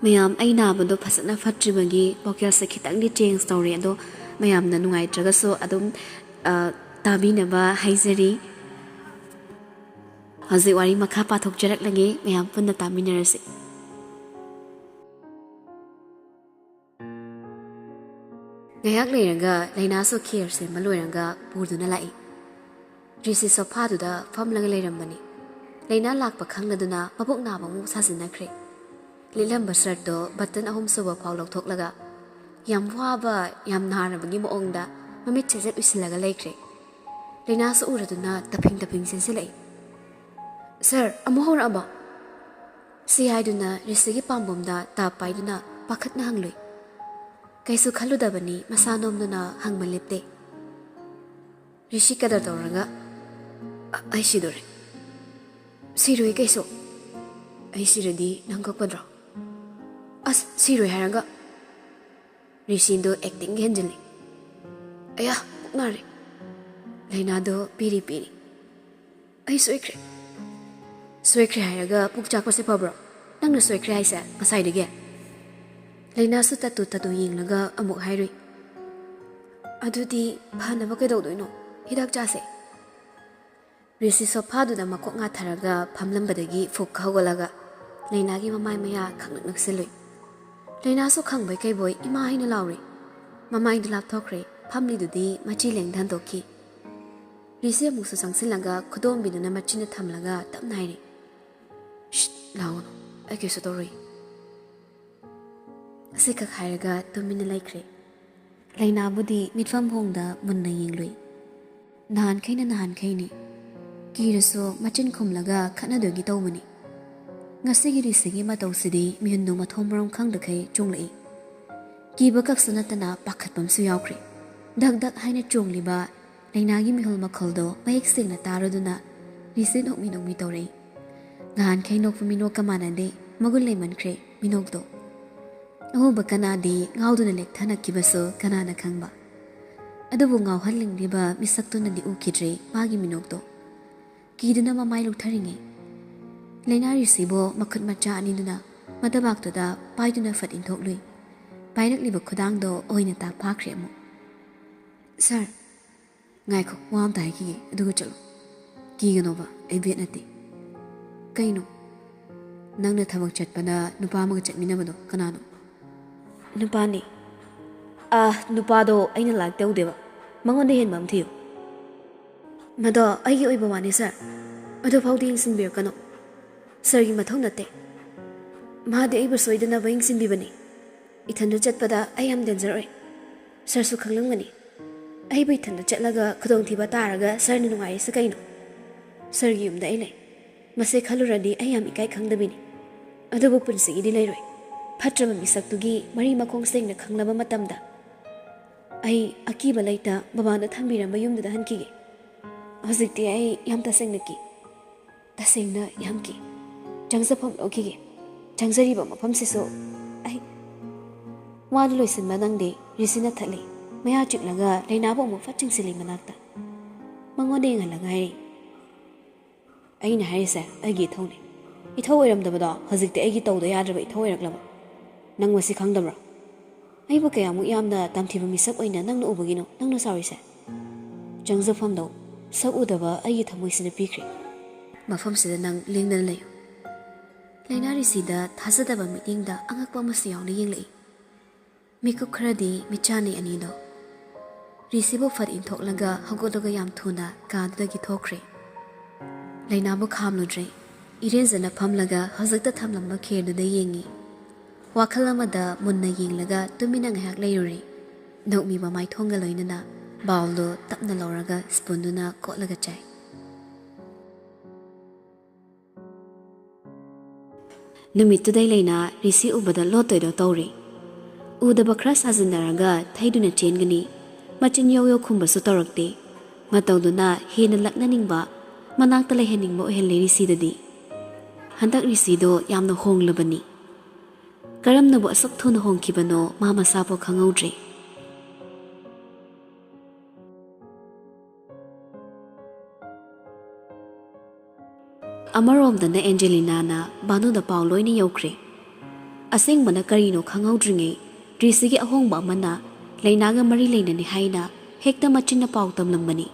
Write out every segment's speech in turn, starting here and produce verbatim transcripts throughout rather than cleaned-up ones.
ꯃꯌꯥꯝ, ꯑꯩ ꯅꯥꯕꯗꯣ ꯐꯖꯅ ꯐꯠꯇ꯭ꯔꯤꯕꯒꯤ vocalꯁꯦ ꯈꯤꯇꯪꯗꯤ change ꯇꯧꯔꯦ, ꯑꯗꯣ ꯃꯌꯥꯝꯅ ꯅꯨꯡꯉꯥꯏꯇ꯭ꯔꯒꯁꯨ ꯑꯗꯨꯝ, ꯑ, ꯇꯥꯕꯤꯅꯕ ꯍꯥꯏꯖꯔꯤ꯫ ꯍꯧꯖꯤꯛ ꯋꯥꯔꯤ ꯃꯈꯥ ꯄꯥꯊꯣꯛꯆꯔꯛꯂꯒꯦ, ꯃꯌꯥꯝ ꯄꯨꯟꯅ ꯇꯥꯃꯤꯟꯅꯔꯁꯤ꯫ ꯉꯥꯏꯍꯥꯛ ꯂꯩꯔꯒ ꯂꯩꯅꯥꯁꯨ ꯈꯦꯔ ꯁꯦꯝꯕ ꯂꯣꯏꯔꯒ ꯄꯨꯗꯨꯅ ꯂꯥꯛꯏ꯫ ꯔꯤꯁꯤ ꯁꯣꯐꯥꯗꯨꯗ ꯐꯝꯂꯒ ꯂꯩꯔꯝꯕꯅꯤ꯫ ꯂꯩꯅꯥ ꯂꯥꯛꯄ ꯈꯪꯂꯗꯨꯅ ꯃꯕꯨꯛ ꯅꯥꯕ ꯑꯃꯨꯛ ꯁꯥꯖꯤꯟꯅꯈ꯭ꯔꯦ꯫ ꯂꯤꯠꯂꯝꯕ shirtꯇꯣ button ꯑꯍꯨꯝ ꯁꯨꯕ ꯐꯥꯎ ꯂꯧꯊꯣꯛꯂꯒ ꯌꯥꯝ ꯋꯥꯕ, ꯌꯥꯝ ꯅꯥꯔꯕꯒꯤ ꯃꯑꯣꯡꯗ ꯃꯃꯤꯠ ꯆꯦꯖꯦꯠ ꯎꯏꯁꯤꯜꯂꯒ ꯂꯩꯈ꯭ꯔꯦ꯫ ꯂꯩꯅꯥꯁꯨ ꯎꯔꯗꯨꯅ ꯇꯞꯐꯤꯡ ꯇꯞꯐꯤꯡ ꯆꯦꯟꯁꯤꯜꯂꯛꯏ꯫ "Sir, ꯑꯃꯨꯛ ꯍꯧꯔꯛꯑꯕꯣ?" ꯁꯤ ꯍꯥꯏꯗꯨꯅ ꯔꯤꯁꯤꯒꯤ ꯄꯥꯝꯕꯣꯝꯗ ꯇꯥꯞ ꯄꯥꯏꯗꯨꯅ ꯄꯥꯈꯠꯅ ꯍꯪꯂꯨꯏ꯫ ꯀꯩꯁꯨ ꯈꯜꯂꯨꯗꯕꯅꯤ, ꯃꯁꯥ ꯅꯣꯝꯗꯨꯅ ꯍꯪꯕ ꯂꯦꯞꯇꯦ꯫ ꯔꯤꯁꯤ ꯀꯗꯔ ꯇꯧꯔꯒ, "ꯑ-, ꯑꯩ ꯁꯤꯗꯣꯔꯦ꯫" "ꯁꯤꯔꯣꯏ ꯀꯩꯁꯨ꯫ ꯑꯩ ꯁꯤꯔꯗꯤ ꯅꯪ ꯀꯞꯀꯗ꯭ꯔꯣ?" "ꯑꯁ, ꯁꯤꯔꯣꯏ ꯍꯥꯏꯔꯒ꯫" ꯔꯤꯁꯤꯗꯣ actingꯒ ꯍꯦꯟꯖꯤꯜꯂꯤ꯫ "ꯑꯌꯥ, ꯄꯨꯛ ꯅꯥꯔꯦ꯫" ꯂꯩꯅꯥꯗꯣ ꯄꯤꯔꯤ ꯄꯤꯔꯤ꯫ "ꯑꯩ ꯁꯣꯏꯈ꯭ꯔꯦ꯫" "ꯁꯣꯏꯈ꯭ꯔꯦ ꯍꯥꯏꯔꯒ ꯄꯨꯛ ꯆꯥꯛꯄꯁꯦ ꯐꯕ꯭ꯔꯣ? ꯅꯪꯅ ꯁꯣꯏꯈ꯭ꯔꯦ ꯍꯥꯏꯁꯦ ꯉꯁꯥꯏꯗꯒꯤ?" ꯂꯩꯅꯥꯁꯨ ꯇꯠꯇꯨ ꯇꯠꯇꯨ ꯌꯦꯡꯂꯒ ꯑꯃꯨꯛ ꯍꯥꯏꯔꯨꯏ꯫ "ꯑꯗꯨꯗꯤ ꯐꯅꯕ ꯀꯩꯗꯧꯗꯣꯏꯅꯣ? ꯍꯤꯗꯥꯛ ꯆꯥꯁꯦ꯫" ꯔꯤꯁꯤ ꯁꯣꯐꯥꯗꯨꯗ ꯃꯀꯣꯛ ꯉꯥꯊꯔꯒ ꯐꯝꯂꯝꯕꯗꯒꯤ ꯐꯨꯛ ꯍꯧꯒꯠꯂꯒ ꯂꯩꯅꯥꯒꯤ ꯃꯃꯥꯏ ꯃꯌꯥ ꯈꯪꯅꯛ ꯅꯛꯁꯤꯜꯂꯨꯏ꯫ ꯂꯩꯅꯥꯁꯨ ꯈꯪꯕꯣꯏ ꯀꯩꯕꯣꯏ ꯏꯃꯥ ꯍꯥꯏꯅ ꯂꯥꯎꯔꯨꯏ꯫ ꯃꯃꯥꯏꯗꯨ ꯂꯥꯞꯊꯣꯛꯈ꯭ꯔꯦ, ꯐꯝꯂꯤꯗꯨꯗꯤ ꯃꯆꯤ ꯂꯦꯡꯗ ꯍꯟꯗꯣꯛꯈꯤ꯫ ꯔꯤꯁꯤ ꯑꯃꯨꯛꯁꯨ ꯆꯪꯁꯤꯜꯂꯒ ꯈꯨꯗꯣꯝꯕꯤꯗꯨꯅ ꯃꯆꯤꯟꯅ ꯊꯝꯂꯒ ꯇꯞꯅ ꯍꯥꯏꯔꯤ, "ꯁꯤꯠ, ꯂꯥꯎꯒꯅꯨ, ꯑꯩ ꯀꯩꯁꯨ ꯇꯧꯔꯣꯏ꯫" ꯑꯁꯤꯈꯛ ꯍꯥꯏꯔꯒ ꯇꯨꯃꯤꯟꯅ ꯂꯩꯈ꯭ꯔꯦ꯫ ꯂꯩꯅꯥꯕꯨꯗꯤ ꯃꯤꯠꯐꯝ ꯍꯣꯡꯗ ꯃꯨꯟꯅ ꯌꯦꯡꯂꯨꯏ꯫ ꯅꯍꯥꯟꯈꯩꯅ ꯅꯍꯥꯟꯈꯩꯅꯤ꯫ ꯀꯤꯔꯁꯨ ꯃꯆꯤꯟ ꯈꯨꯝꯂꯒ ꯈꯠꯅꯗꯣꯏꯒꯤ ꯇꯧꯕꯅꯤ꯫ ꯉꯁꯤꯒꯤ ꯔꯤꯁꯤꯒꯤ ꯃꯇꯧꯁꯤꯗꯤ ꯃꯤꯍꯨꯟꯗꯨ ꯃꯊꯣꯡ ꯃꯔꯝ ꯈꯪꯗꯈꯩ ꯆꯣꯡꯂꯛꯏ꯫ ꯀꯤꯕ ꯈꯛꯁꯨ ꯅꯠꯇꯅ ꯄꯥꯈꯠꯄ ꯑꯃꯁꯨ ꯌꯥꯎꯈ꯭ꯔꯦ꯫ ꯙꯛ ꯙꯛ ꯍꯥꯏꯅ ꯆꯣꯡꯂꯤꯕ ꯂꯩꯅꯥꯒꯤ ꯃꯤꯍꯨꯜ ꯃꯈꯣꯜꯗꯣ ꯃꯌꯦꯛ ꯁꯦꯡꯅ ꯇꯥꯔꯗꯨꯅ ꯔꯤꯁꯤ ꯅꯣꯛꯃꯤ ꯅꯣꯛꯃꯤ ꯇꯧꯔꯛꯏ꯫ ꯅꯍꯥꯟꯈꯩ ꯅꯣꯛꯄ ꯃꯤꯅꯣꯛꯀ ꯃꯥꯟꯅꯗꯦ, ꯃꯒꯨꯟ ꯂꯩꯃꯟꯈ꯭ꯔꯦ ꯃꯤꯅꯣꯛꯇꯣ꯫ ꯑꯎꯕ ꯀꯅꯥꯗꯤ ꯉꯥꯎꯗꯨꯅ ꯂꯦꯛꯊꯅꯈꯤꯕꯁꯨ ꯀꯅꯥꯅ ꯈꯪꯕ꯫ ꯑꯗꯨꯕꯨ ꯉꯥꯎꯍꯜꯂꯤꯡꯂꯤꯕ ꯃꯤꯁꯛꯇꯨꯅꯗꯤ ꯎꯈꯤꯗ꯭ꯔꯦ ꯃꯥꯒꯤ ꯃꯤꯅꯣꯛꯇꯣ꯫ ꯀꯤꯗꯨꯅ ꯃꯃꯥꯏ ꯂꯨꯛꯊꯔꯤꯉꯩ, ꯂꯩꯅꯥ ꯔꯤꯁꯤꯕꯨ ꯃꯈꯨꯠ ꯃꯆꯥ ꯑꯅꯤꯗꯨꯅ ꯃꯇꯕꯥꯛꯇꯨꯗ ꯄꯥꯏꯗꯨꯅ ꯐꯠ ꯏꯟꯊꯣꯛꯂꯨꯏ꯫ ꯄꯥꯏꯔꯛꯂꯤꯕ ꯈꯨꯗꯥꯡꯗꯣ ꯑꯣꯏꯅ ꯇꯥ ꯐꯥꯈ꯭ꯔꯦ ꯑꯃꯨꯛ꯫ "ꯁꯥꯔ, ꯉꯥꯏꯈꯣ, ꯋꯥ ꯑꯝꯇ ꯍꯥꯏꯈꯤꯒꯦ, ꯑꯗꯨꯒ ꯆꯠꯂꯨ꯫" "ꯀꯤꯒꯅꯣꯕ, ꯑꯩ ꯕꯦꯠ ꯅꯠꯇꯦ꯫" "ꯀꯩꯅꯣ?" "ꯅꯪꯅ ꯊꯕꯛ ꯆꯠꯄꯅ ꯅꯨꯄꯥ ꯑꯃꯒ ꯆꯠꯃꯤꯟꯅꯕꯗꯣ ꯀꯅꯥꯅꯣ?" "ꯅꯨꯄꯥꯅꯤ꯫" "ꯑꯥ, ꯅꯨꯄꯥꯗꯣ ꯑꯩꯅ ꯂꯥꯏꯛ ꯇꯧꯗꯦꯕ꯫ ꯃꯉꯣꯟꯗ ꯍꯦꯟꯕ ꯑꯃ ꯊꯤꯌꯨ꯫" "ꯃꯗꯣ ꯑꯩꯒꯤ ꯑꯣꯏꯕ ꯋꯥꯅꯤ, ꯁꯥꯔ꯫ ꯑꯗꯨꯐꯥꯎꯗꯤ ꯌꯦꯡꯁꯤꯟꯕꯤꯔꯛꯀꯅꯨ꯫ ꯁꯥꯔꯒꯤ ꯃꯊꯧ ꯅꯠꯇꯦ꯫ ꯃꯥꯗꯤ ꯑꯩꯕꯨ ꯁꯣꯏꯗꯅꯕ ꯌꯦꯡꯁꯤꯟꯕꯤꯕꯅꯤ꯫ ꯏꯊꯟꯗ ꯆꯠꯄꯗ ꯑꯩ ꯌꯥꯝ ꯗꯦꯟꯖꯔ ꯑꯣꯏ꯫ ꯁꯥꯔꯁꯨ ꯈꯪꯂꯝꯒꯅꯤ꯫ ꯑꯩꯕꯨ ꯏꯊꯟꯗ ꯆꯠꯂꯒ ꯈꯨꯗꯣꯡꯊꯤꯕ ꯇꯥꯔꯒ ꯁꯥꯔꯅ ꯅꯨꯡꯉꯥꯏꯔꯤꯁꯦ ꯀꯩꯅꯣ? ꯁꯥꯔꯒꯤ ꯌꯨꯝꯗ ꯑꯩ ꯂꯩ꯫ ꯃꯁꯤ ꯈꯜꯂꯨꯔꯗꯤ ꯑꯩ ꯌꯥꯝ ꯏꯀꯥꯏ ꯈꯪꯗꯕꯤꯅꯤ꯫ ꯑꯗꯨꯕꯨ ꯄꯨꯟꯁꯤꯒꯤꯗꯤ ꯂꯩꯔꯣꯏ꯫ ꯐꯠꯇ꯭ꯔꯕ ꯃꯤꯁꯛꯇꯨꯒꯤ ꯃꯔꯤ ꯃꯈꯣꯡ ꯁꯦꯡꯅ ꯈꯪꯂꯕ ꯃꯇꯝꯗ ꯑꯩ ꯑꯀꯤꯕ ꯂꯩꯇ ꯕꯕꯥꯅ ꯊꯝꯕꯤꯔꯝꯕ ꯌꯨꯝꯗꯨꯗ ꯍꯟꯈꯤꯒꯦ꯫ ꯍꯧꯖꯤꯛꯇꯤ ꯑꯩ ꯌꯥꯝ ꯇꯁꯦꯡꯅ ꯀꯤ꯫ ꯇꯁꯦꯡꯅ ꯌꯥꯝ ꯀꯤ꯫ ꯆꯪꯖꯐꯝ ꯂꯧꯈꯤꯒꯦ꯫ ꯆꯪꯖꯔꯤꯕ ꯃꯐꯝꯁꯤꯁꯨ ꯑꯩ꯫" ꯋꯥꯗꯨ ꯂꯣꯏꯁꯤꯟꯕ ꯅꯪꯗꯦ꯫ ꯔꯤꯁꯤꯅ ꯊꯠꯂꯤ꯫ ꯃꯌꯥ ꯆꯤꯛꯂꯒ ꯂꯩꯅꯥꯕꯨ ꯑꯃꯨꯛ ꯐꯠ ꯆꯤꯡꯁꯤꯜꯂꯤ ꯃꯅꯥꯛꯇ꯫ ꯃꯉꯣꯟꯗ ꯌꯦꯡꯍꯜꯂꯒ ꯍꯥꯏꯔꯤ, "ꯑꯩꯅ ꯍꯥꯏꯔꯤꯁꯦ ꯑꯩꯒꯤ ꯏꯊꯧꯅꯤ꯫ ꯏꯊꯧ ꯑꯣꯏꯔꯝꯗꯕꯗꯣ ꯍꯧꯖꯤꯛꯇꯤ ꯑꯩꯒꯤ ꯇꯧꯗ ꯌꯥꯗ꯭ꯔꯕ ꯏꯊꯧ ꯑꯣꯏꯔꯛꯂꯕ꯫ ꯅꯪ ꯃꯁꯤ ꯈꯪꯗꯕ꯭ꯔꯥ? ꯑꯩꯕꯨ ꯀꯌꯥꯃꯨꯛ ꯌꯥꯝꯅ ꯇꯝꯊꯤꯕ ꯃꯤꯁꯛ ꯑꯣꯏꯅ ꯅꯪꯅ ꯎꯕꯒꯤꯅꯣ ꯅꯪꯅ ꯁꯥꯎꯔꯤꯁꯦ? ꯆꯪꯖꯐꯝꯗꯣ ꯁꯛ ꯎꯗꯕ ꯑꯩꯒꯤ ꯊꯃꯣꯏꯁꯤꯅ ꯄꯤꯈ꯭ꯔꯦ꯫ ꯃꯐꯝꯁꯤꯗ ꯅꯪ ꯂꯦꯡꯗꯅ ꯂꯩꯌꯨ꯫" ꯂꯩꯅꯥ ꯔꯤꯁꯤꯗ ꯊꯥꯖꯗꯕ ꯃꯤꯠꯌꯦꯡꯗ ꯑꯉꯛꯄ ꯑꯃꯁꯨ ꯌꯥꯎꯅ ꯌꯦꯡꯂꯛꯏ꯫ ꯃꯤꯀꯨꯞ ꯈꯔꯗꯤ ꯃꯤꯠꯆꯥꯅꯤ ꯑꯅꯤꯗꯣ꯫ ꯔꯤꯁꯤꯕꯨ ꯐꯠ ꯏꯟꯊꯣꯛꯂꯒ ꯍꯧꯒꯠꯂꯒ ꯌꯥꯝ ꯊꯨꯅ ꯀꯥꯗꯨꯗꯒꯤ ꯊꯣꯛꯈ꯭ꯔꯦ꯫ ꯂꯩꯅꯥꯕꯨ ꯈꯥꯝꯂꯨꯗ꯭ꯔꯦ꯫ ꯏꯔꯦꯟꯖꯅ ꯐꯝꯂꯒ ꯍꯧꯖꯤꯛꯇ ꯊꯝꯂꯝꯕ ꯈꯦꯔꯗꯨꯗ ꯌꯦꯡꯉꯤ꯫ ꯋꯥꯈꯜ ꯑꯃꯗ ꯃꯨꯟꯅ ꯌꯦꯡꯂꯒ ꯇꯨꯃꯤꯟꯅ ꯉꯥꯏꯍꯥꯛ ꯂꯩꯔꯨꯔꯦ꯫ ꯅꯣꯛꯃꯤꯕ ꯃꯥꯏꯊꯣꯡꯒ ꯂꯣꯏꯅꯅ ꯕꯥꯎꯜꯗꯨ ꯇꯞꯅ ꯂꯧꯔꯒ ꯁ꯭ꯄꯨꯟꯗꯨꯅ ꯀꯣꯠꯂꯒ ꯆꯥꯏ꯫ ꯅꯨꯃꯤꯠꯇꯨꯗꯩ ꯂꯩꯅꯥ ꯔꯤꯁꯤ ꯎꯕꯗ ꯂꯣꯠꯇꯣꯏꯗꯣ ꯇꯧꯔꯤ꯫ ꯎꯗꯕ ꯈꯔ ꯁꯥꯖꯤꯟꯅꯔꯒ ꯊꯩꯗꯨꯅ ꯆꯦꯟꯒꯅꯤ꯫ ꯃꯆꯤꯟ ꯌꯧ ꯌꯧ ꯈꯨꯝꯕꯁꯨ ꯇꯧꯔꯛꯇꯦ꯫ ꯃꯇꯧꯗꯨꯅ ꯍꯦꯟꯅ ꯂꯛꯅꯅꯤꯡꯕ, ꯃꯅꯥꯛꯇ ꯂꯩꯍꯟꯅꯤꯡꯕ ꯑꯣꯏꯍꯜꯂꯦ ꯔꯤꯁꯤꯗꯗꯤ꯫ ꯍꯟꯗꯛ ꯔꯤꯁꯤꯗꯣ ꯌꯥꯝꯅ ꯍꯣꯡꯂꯕꯅꯤ꯫ ꯀꯔꯝꯅꯕꯨ ꯑꯁꯨꯛ ꯊꯨꯅ ꯍꯣꯡꯈꯤꯕꯅꯣ ꯃꯥ ꯃꯁꯥꯐꯥꯎ ꯈꯪꯍꯧꯗ꯭ꯔꯦ꯫ ꯑꯃꯔꯣꯝꯗꯅ ꯑꯦꯟꯖꯦꯂꯤꯅꯥꯅ ꯚꯥꯅꯨꯗ ꯄꯥꯎ ꯂꯣꯏꯅ ꯌꯧꯈ꯭ꯔꯦ꯫ ꯑꯁꯦꯡꯕꯅ ꯀꯔꯤꯅꯣ ꯈꯪꯍꯧꯗ꯭ꯔꯤꯉꯩ ꯔꯤꯁꯤꯒꯤ ꯑꯍꯣꯡꯕ ꯑꯃꯅ ꯂꯩꯅꯥꯒ ꯃꯔꯤ ꯂꯩꯅꯅꯤ ꯍꯥꯏꯅ ꯍꯦꯛꯇ ꯃꯆꯤꯟꯅ ꯄꯥꯎ ꯇꯝꯂꯝꯕꯅꯤ꯫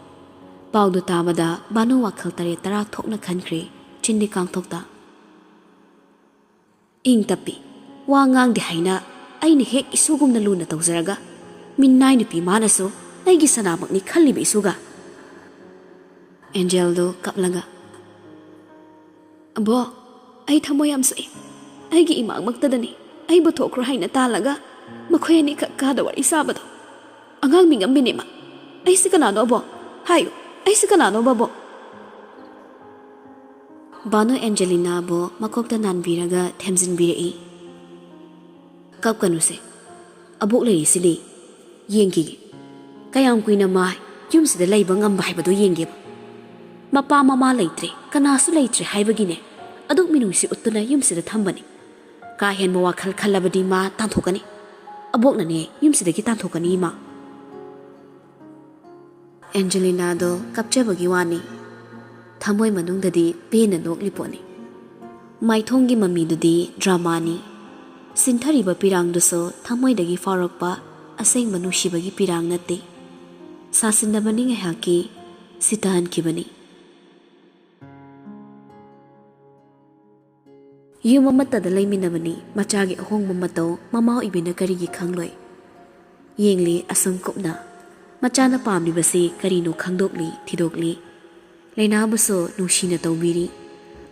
ꯄꯥꯎꯗꯨ ꯇꯥꯕꯗ ꯚꯥꯅꯨ ꯋꯥꯈꯜ ꯇꯔꯦꯠ ꯇꯔꯥ ꯊꯣꯛꯅ ꯈꯟꯈ꯭ꯔꯦ ꯆꯤꯟꯗꯤ ꯀꯥꯡꯊꯣꯛꯇ꯫ "ꯏꯪ ꯇꯞꯄꯤ, ꯋꯥ ꯉꯥꯡꯗꯦ ꯍꯥꯏꯅ ꯑꯩꯅ ꯍꯦꯛ ꯏꯁꯨꯒꯨꯝꯅ ꯂꯨꯅ ꯇꯧꯖꯔꯒ ꯃꯤꯅꯥꯏ ꯅꯨꯄꯤ ꯃꯥꯅꯁꯨ ꯑꯩꯒꯤ ꯁꯅꯥꯃꯛꯅꯤ ꯈꯜꯂꯤꯕ ꯏꯁꯨꯒ?" ꯑꯦꯟꯖꯦꯜꯗꯨ ꯀꯞꯂꯒ, "ꯑꯕꯣ, ꯑꯩ ꯊꯃꯣꯏ ꯌꯥꯝ ꯁꯣꯛꯏ꯫ ꯑꯩꯒꯤ ꯏꯃꯥꯡꯃꯛꯇꯗꯅꯤ ꯑꯩꯕꯨ ꯊꯣꯛꯈ꯭ꯔꯣ ꯍꯥꯏꯅ ꯇꯥꯜꯂꯒ ꯃꯈꯣꯏ ꯑꯅꯤꯈꯛ ꯀꯥꯗ ꯋꯥꯔꯤ ꯁꯥꯕꯗꯣ꯫ ꯑꯉꯥꯡ ꯃꯤꯉꯝꯕꯤꯅꯦ ꯃꯥ꯫ ꯑꯩꯁꯤ ꯀꯅꯥꯅꯣ ꯑꯕꯣ? ꯍꯥꯏꯌꯨ, ꯑꯩꯁꯤ ꯀꯅꯥꯅꯣꯕ ꯑꯕꯣ?" ꯚꯥꯅꯨ ꯑꯦꯟꯖꯦꯂꯤꯅꯥꯕꯨ ꯃꯀꯣꯛꯇ ꯅꯥꯟꯕꯤꯔꯒ ꯊꯦꯝꯖꯤꯟꯕꯤꯔꯛꯏ꯫ "ꯀꯞꯀꯅꯨꯁꯦ꯫ ꯑꯕꯣꯛ ꯂꯩꯔꯤꯁꯤꯗꯤ꯫ ꯌꯦꯡꯈꯤꯒꯦ꯫ ꯀꯌꯥꯝ ꯀꯨꯏꯅ ꯃꯥ ꯌꯨꯝꯁꯤꯗ ꯂꯩꯕ ꯉꯝꯕ ꯍꯥꯏꯕꯗꯨ ꯌꯦꯡꯒꯦꯕ꯫ ꯃꯄꯥ ꯃꯃꯥ ꯂꯩꯇ꯭ꯔꯦ, ꯀꯅꯥꯁꯨ ꯂꯩꯇ꯭ꯔꯦ ꯍꯥꯏꯕꯒꯤꯅꯦ ꯑꯗꯨꯛ ꯃꯤꯅꯨꯡꯁꯤ ꯎꯠꯇꯨꯅ ꯌꯨꯝꯁꯤꯗ ꯊꯝꯕꯅꯤ꯫ ꯀꯥ ꯍꯦꯟꯕ ꯋꯥꯈꯜ ꯈꯜꯂꯕꯗꯤ ꯃꯥ ꯇꯥꯟꯊꯣꯛꯀꯅꯤ꯫ ꯑꯕꯣꯛꯅꯅꯦ ꯌꯨꯝꯁꯤꯗꯒꯤ ꯇꯥꯟꯊꯣꯛꯀꯅꯤ ꯏꯃꯥ꯫" ꯑꯦꯟꯖꯦꯂꯤꯅꯥꯗꯣ ꯀꯞꯆꯕꯒꯤ ꯋꯥꯅꯤ꯫ ꯊꯃꯣꯏ ꯃꯅꯨꯡꯗꯗꯤ ꯄꯦꯟꯅ ꯅꯣꯛꯂꯤ ꯄꯣꯠꯅꯤ꯫ ꯃꯥꯏꯊꯣꯡꯒꯤ ꯃꯃꯤꯗꯨꯗꯤ ꯗ꯭ꯔꯃꯥꯅꯤ꯫ ꯁꯤꯟꯊꯔꯤꯕ ꯄꯤꯔꯥꯡꯗꯨꯁꯨ ꯊꯃꯣꯏꯗꯒꯤ ꯐꯥꯎꯔꯛꯄ ꯑꯁꯦꯡꯕ ꯅꯨꯡꯁꯤꯕꯒꯤ ꯄꯤꯔꯥꯡ ꯅꯠꯇꯦ꯫ ꯁꯥꯁꯤꯟꯅꯕꯅꯤ ꯉꯥꯏꯍꯥꯛꯀꯤ, ꯁꯤꯊꯍꯟꯈꯤꯕꯅꯤ꯫ ꯌꯨꯝ ꯑꯃꯠꯇꯗ ꯂꯩꯃꯤꯟꯅꯕꯅꯤ ꯃꯆꯥꯒꯤ ꯑꯍꯣꯡꯕ ꯃꯇꯧ ꯃꯃꯥ ꯑꯣꯏꯕꯤꯅ ꯀꯔꯤꯒꯤ ꯈꯪꯂꯣꯏ? ꯌꯦꯡꯂꯤ ꯑꯁꯨꯝ ꯀꯨꯞꯅ꯫ ꯃꯆꯥꯅ ꯄꯥꯝꯂꯤꯕꯁꯤ ꯀꯔꯤꯅꯣ ꯈꯪꯗꯣꯛꯂꯤ, ꯊꯤꯗꯣꯛꯂꯤ꯫ ꯂꯩꯅꯥꯕꯨꯁꯨ ꯅꯨꯡꯁꯤꯅ ꯇꯧꯕꯤꯔꯤ꯫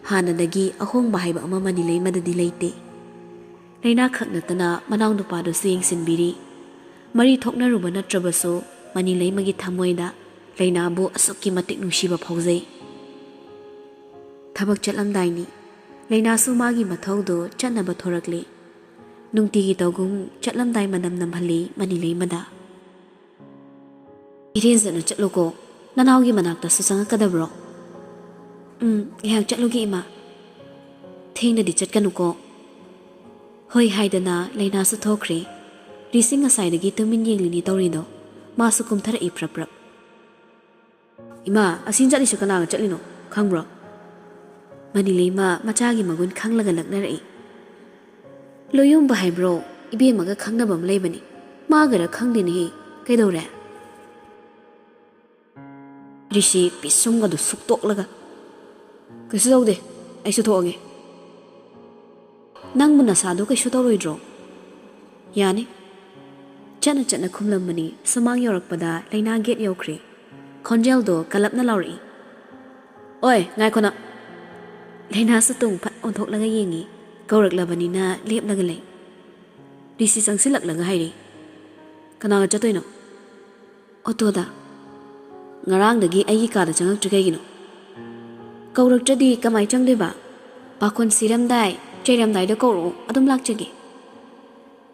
ꯍꯥꯟꯅꯗꯒꯤ ꯑꯍꯣꯡꯕ ꯍꯥꯏꯕ ꯑꯃ ꯃꯅꯤꯂꯩꯃꯗꯗꯤ ꯂꯩꯇꯦ꯫ ꯂꯩꯅꯥ ꯈꯛ ꯅꯠꯇꯅ ꯃꯅꯥꯎꯅꯨꯄꯥꯗꯨꯁꯨ ꯌꯦꯡꯁꯤꯟꯕꯤꯔꯤ꯫ ꯃꯔꯤ ꯊꯣꯛꯅꯔꯨꯕ ꯅꯠꯇ꯭ꯔꯕꯁꯨ ꯃꯅꯤꯂꯩꯃꯒꯤ ꯊꯃꯣꯏꯗ ꯂꯩꯅꯥꯕꯨ ꯑꯁꯨꯛꯀꯤ ꯃꯇꯤꯛ ꯅꯨꯡꯁꯤꯕ ꯐꯥꯎꯖꯩ꯫ ꯊꯕꯛ ꯆꯠꯂꯝꯗꯥꯏꯅꯤ꯫ ꯂꯩꯅꯥꯁꯨ ꯃꯥꯒꯤ ꯃꯊꯧꯗꯨ ꯆꯠꯅꯕ ꯊꯣꯔꯛꯂꯤ꯫ ꯅꯨꯡꯇꯤꯒꯤ ꯇꯧꯒꯨꯝ ꯆꯠꯂꯝꯗꯥꯏ ꯃꯅꯝ ꯅꯝꯍꯜꯂꯤ ꯃꯅꯤꯂꯩꯃꯗ꯫ "ꯏꯔꯦꯟꯖꯅ ꯆꯠꯂꯨꯀꯣ, ꯅꯅꯥꯎꯒꯤ ꯃꯅꯥꯛꯇꯁꯨ ꯆꯪꯉꯛꯀꯗꯕ꯭ꯔꯣ?" "ꯎꯝ, ꯉꯥꯏꯍꯥꯛ ꯆꯠꯂꯨꯒꯦ ꯏꯃꯥ꯫ ꯊꯦꯡꯅꯗꯤ ꯆꯠꯀꯅꯨꯀꯣ꯫" ꯍꯣꯏ ꯍꯥꯏꯗꯅ ꯂꯩꯅꯥꯁꯨ ꯊꯣꯛꯈ꯭ꯔꯦ꯫ ꯔꯤꯁꯤ ꯉꯁꯥꯏꯗꯒꯤ ꯇꯨꯃꯤꯟ ꯌꯦꯡꯂꯤꯅꯤ ꯇꯧꯔꯤꯗꯣ꯫ ꯃꯥꯁꯨ ꯀꯨꯝꯊꯔꯛꯏ ꯄ꯭ꯔꯞ ꯄ꯭ꯔꯞ꯫ "ꯏꯃꯥ, ꯑꯁꯤ ꯆꯠꯂꯤꯁꯤ ꯀꯅꯥꯒ ꯆꯠꯂꯤꯅꯣ ꯈꯪꯕ꯭ꯔꯣ?" ꯃꯅꯤꯂꯩꯃ ꯃꯆꯥꯒꯤ ꯃꯒꯨꯟ ꯈꯪꯂꯒ ꯂꯛꯅꯔꯛꯏ꯫ ꯂꯣꯌꯣꯝꯕ ꯍꯥꯏꯕ꯭ꯔꯣ? ꯏꯕꯦꯝꯃꯒ ꯈꯪꯅꯕ ꯑꯃ ꯂꯩꯕꯅꯤ꯫ ꯃꯥꯒꯔ ꯈꯪꯗꯦꯅꯦꯍꯦ꯫ ꯀꯩꯗꯧꯔꯦ? ꯔꯤꯁꯤ ꯄꯤꯁꯨꯝꯒꯗꯨ ꯁꯨꯛꯇꯣꯛꯂꯒ, "ꯀꯩꯁꯨ ꯇꯧꯗꯦ, ꯑꯩꯁꯨ ꯊꯣꯛꯑꯒꯦ꯫" "ꯅꯪꯕꯨ ꯅꯁꯥꯗꯣ ꯀꯩꯁꯨ ꯇꯧꯔꯣꯏꯗ꯭ꯔꯣ?" "ꯌꯥꯅꯤ꯫" ꯆꯠꯅ ꯆꯠꯅ ꯈꯨꯝꯂꯝꯕꯅꯤ꯫ ꯁꯨꯃꯥꯡ ꯌꯧꯔꯛꯄꯗ ꯂꯩꯅꯥ ꯒꯦꯠ ꯌꯧꯈ꯭ꯔꯦ꯫ ꯈꯣꯟꯖꯦꯜꯗꯣ ꯀꯜꯂꯞꯅ ꯂꯥꯎꯔꯛꯏ, "ꯑꯣꯏ, ꯉꯥꯏꯈꯣꯅ!" ꯂꯩꯅꯥꯁꯨ ꯇꯨꯡ ꯐꯠ ꯑꯣꯟꯊꯣꯛꯂꯒ ꯌꯦꯡꯉꯤ꯫ ꯀꯧꯔꯛꯂꯕꯅꯤꯅ ꯂꯦꯞꯂꯒ ꯂꯩ꯫ ꯔꯤꯁꯤ ꯆꯪꯁꯤꯜꯂꯛꯂꯒ ꯍꯥꯏꯔꯤ, "ꯀꯅꯥꯒ ꯆꯠꯇꯣꯏꯅꯣ?" "ꯑꯣꯇꯣꯗ꯫" "ꯉꯔꯥꯡꯗꯒꯤ ꯑꯩꯒꯤ ꯀꯥꯗ ꯆꯪꯉꯛꯇ꯭ꯔꯤ ꯀꯩꯒꯤꯅꯣ?" "ꯀꯧꯔꯛꯇ꯭ꯔꯗꯤ ꯀꯃꯥꯏ ꯆꯪꯗꯣꯏꯕ? ꯄꯥꯈꯣꯟ ꯁꯤꯔꯝꯗꯥꯏ, ꯆꯩꯔꯝꯗꯥꯏꯗ ꯀꯧꯔꯛꯑꯣ, ꯑꯗꯨꯝ ꯂꯥꯛꯆꯒꯦ꯫"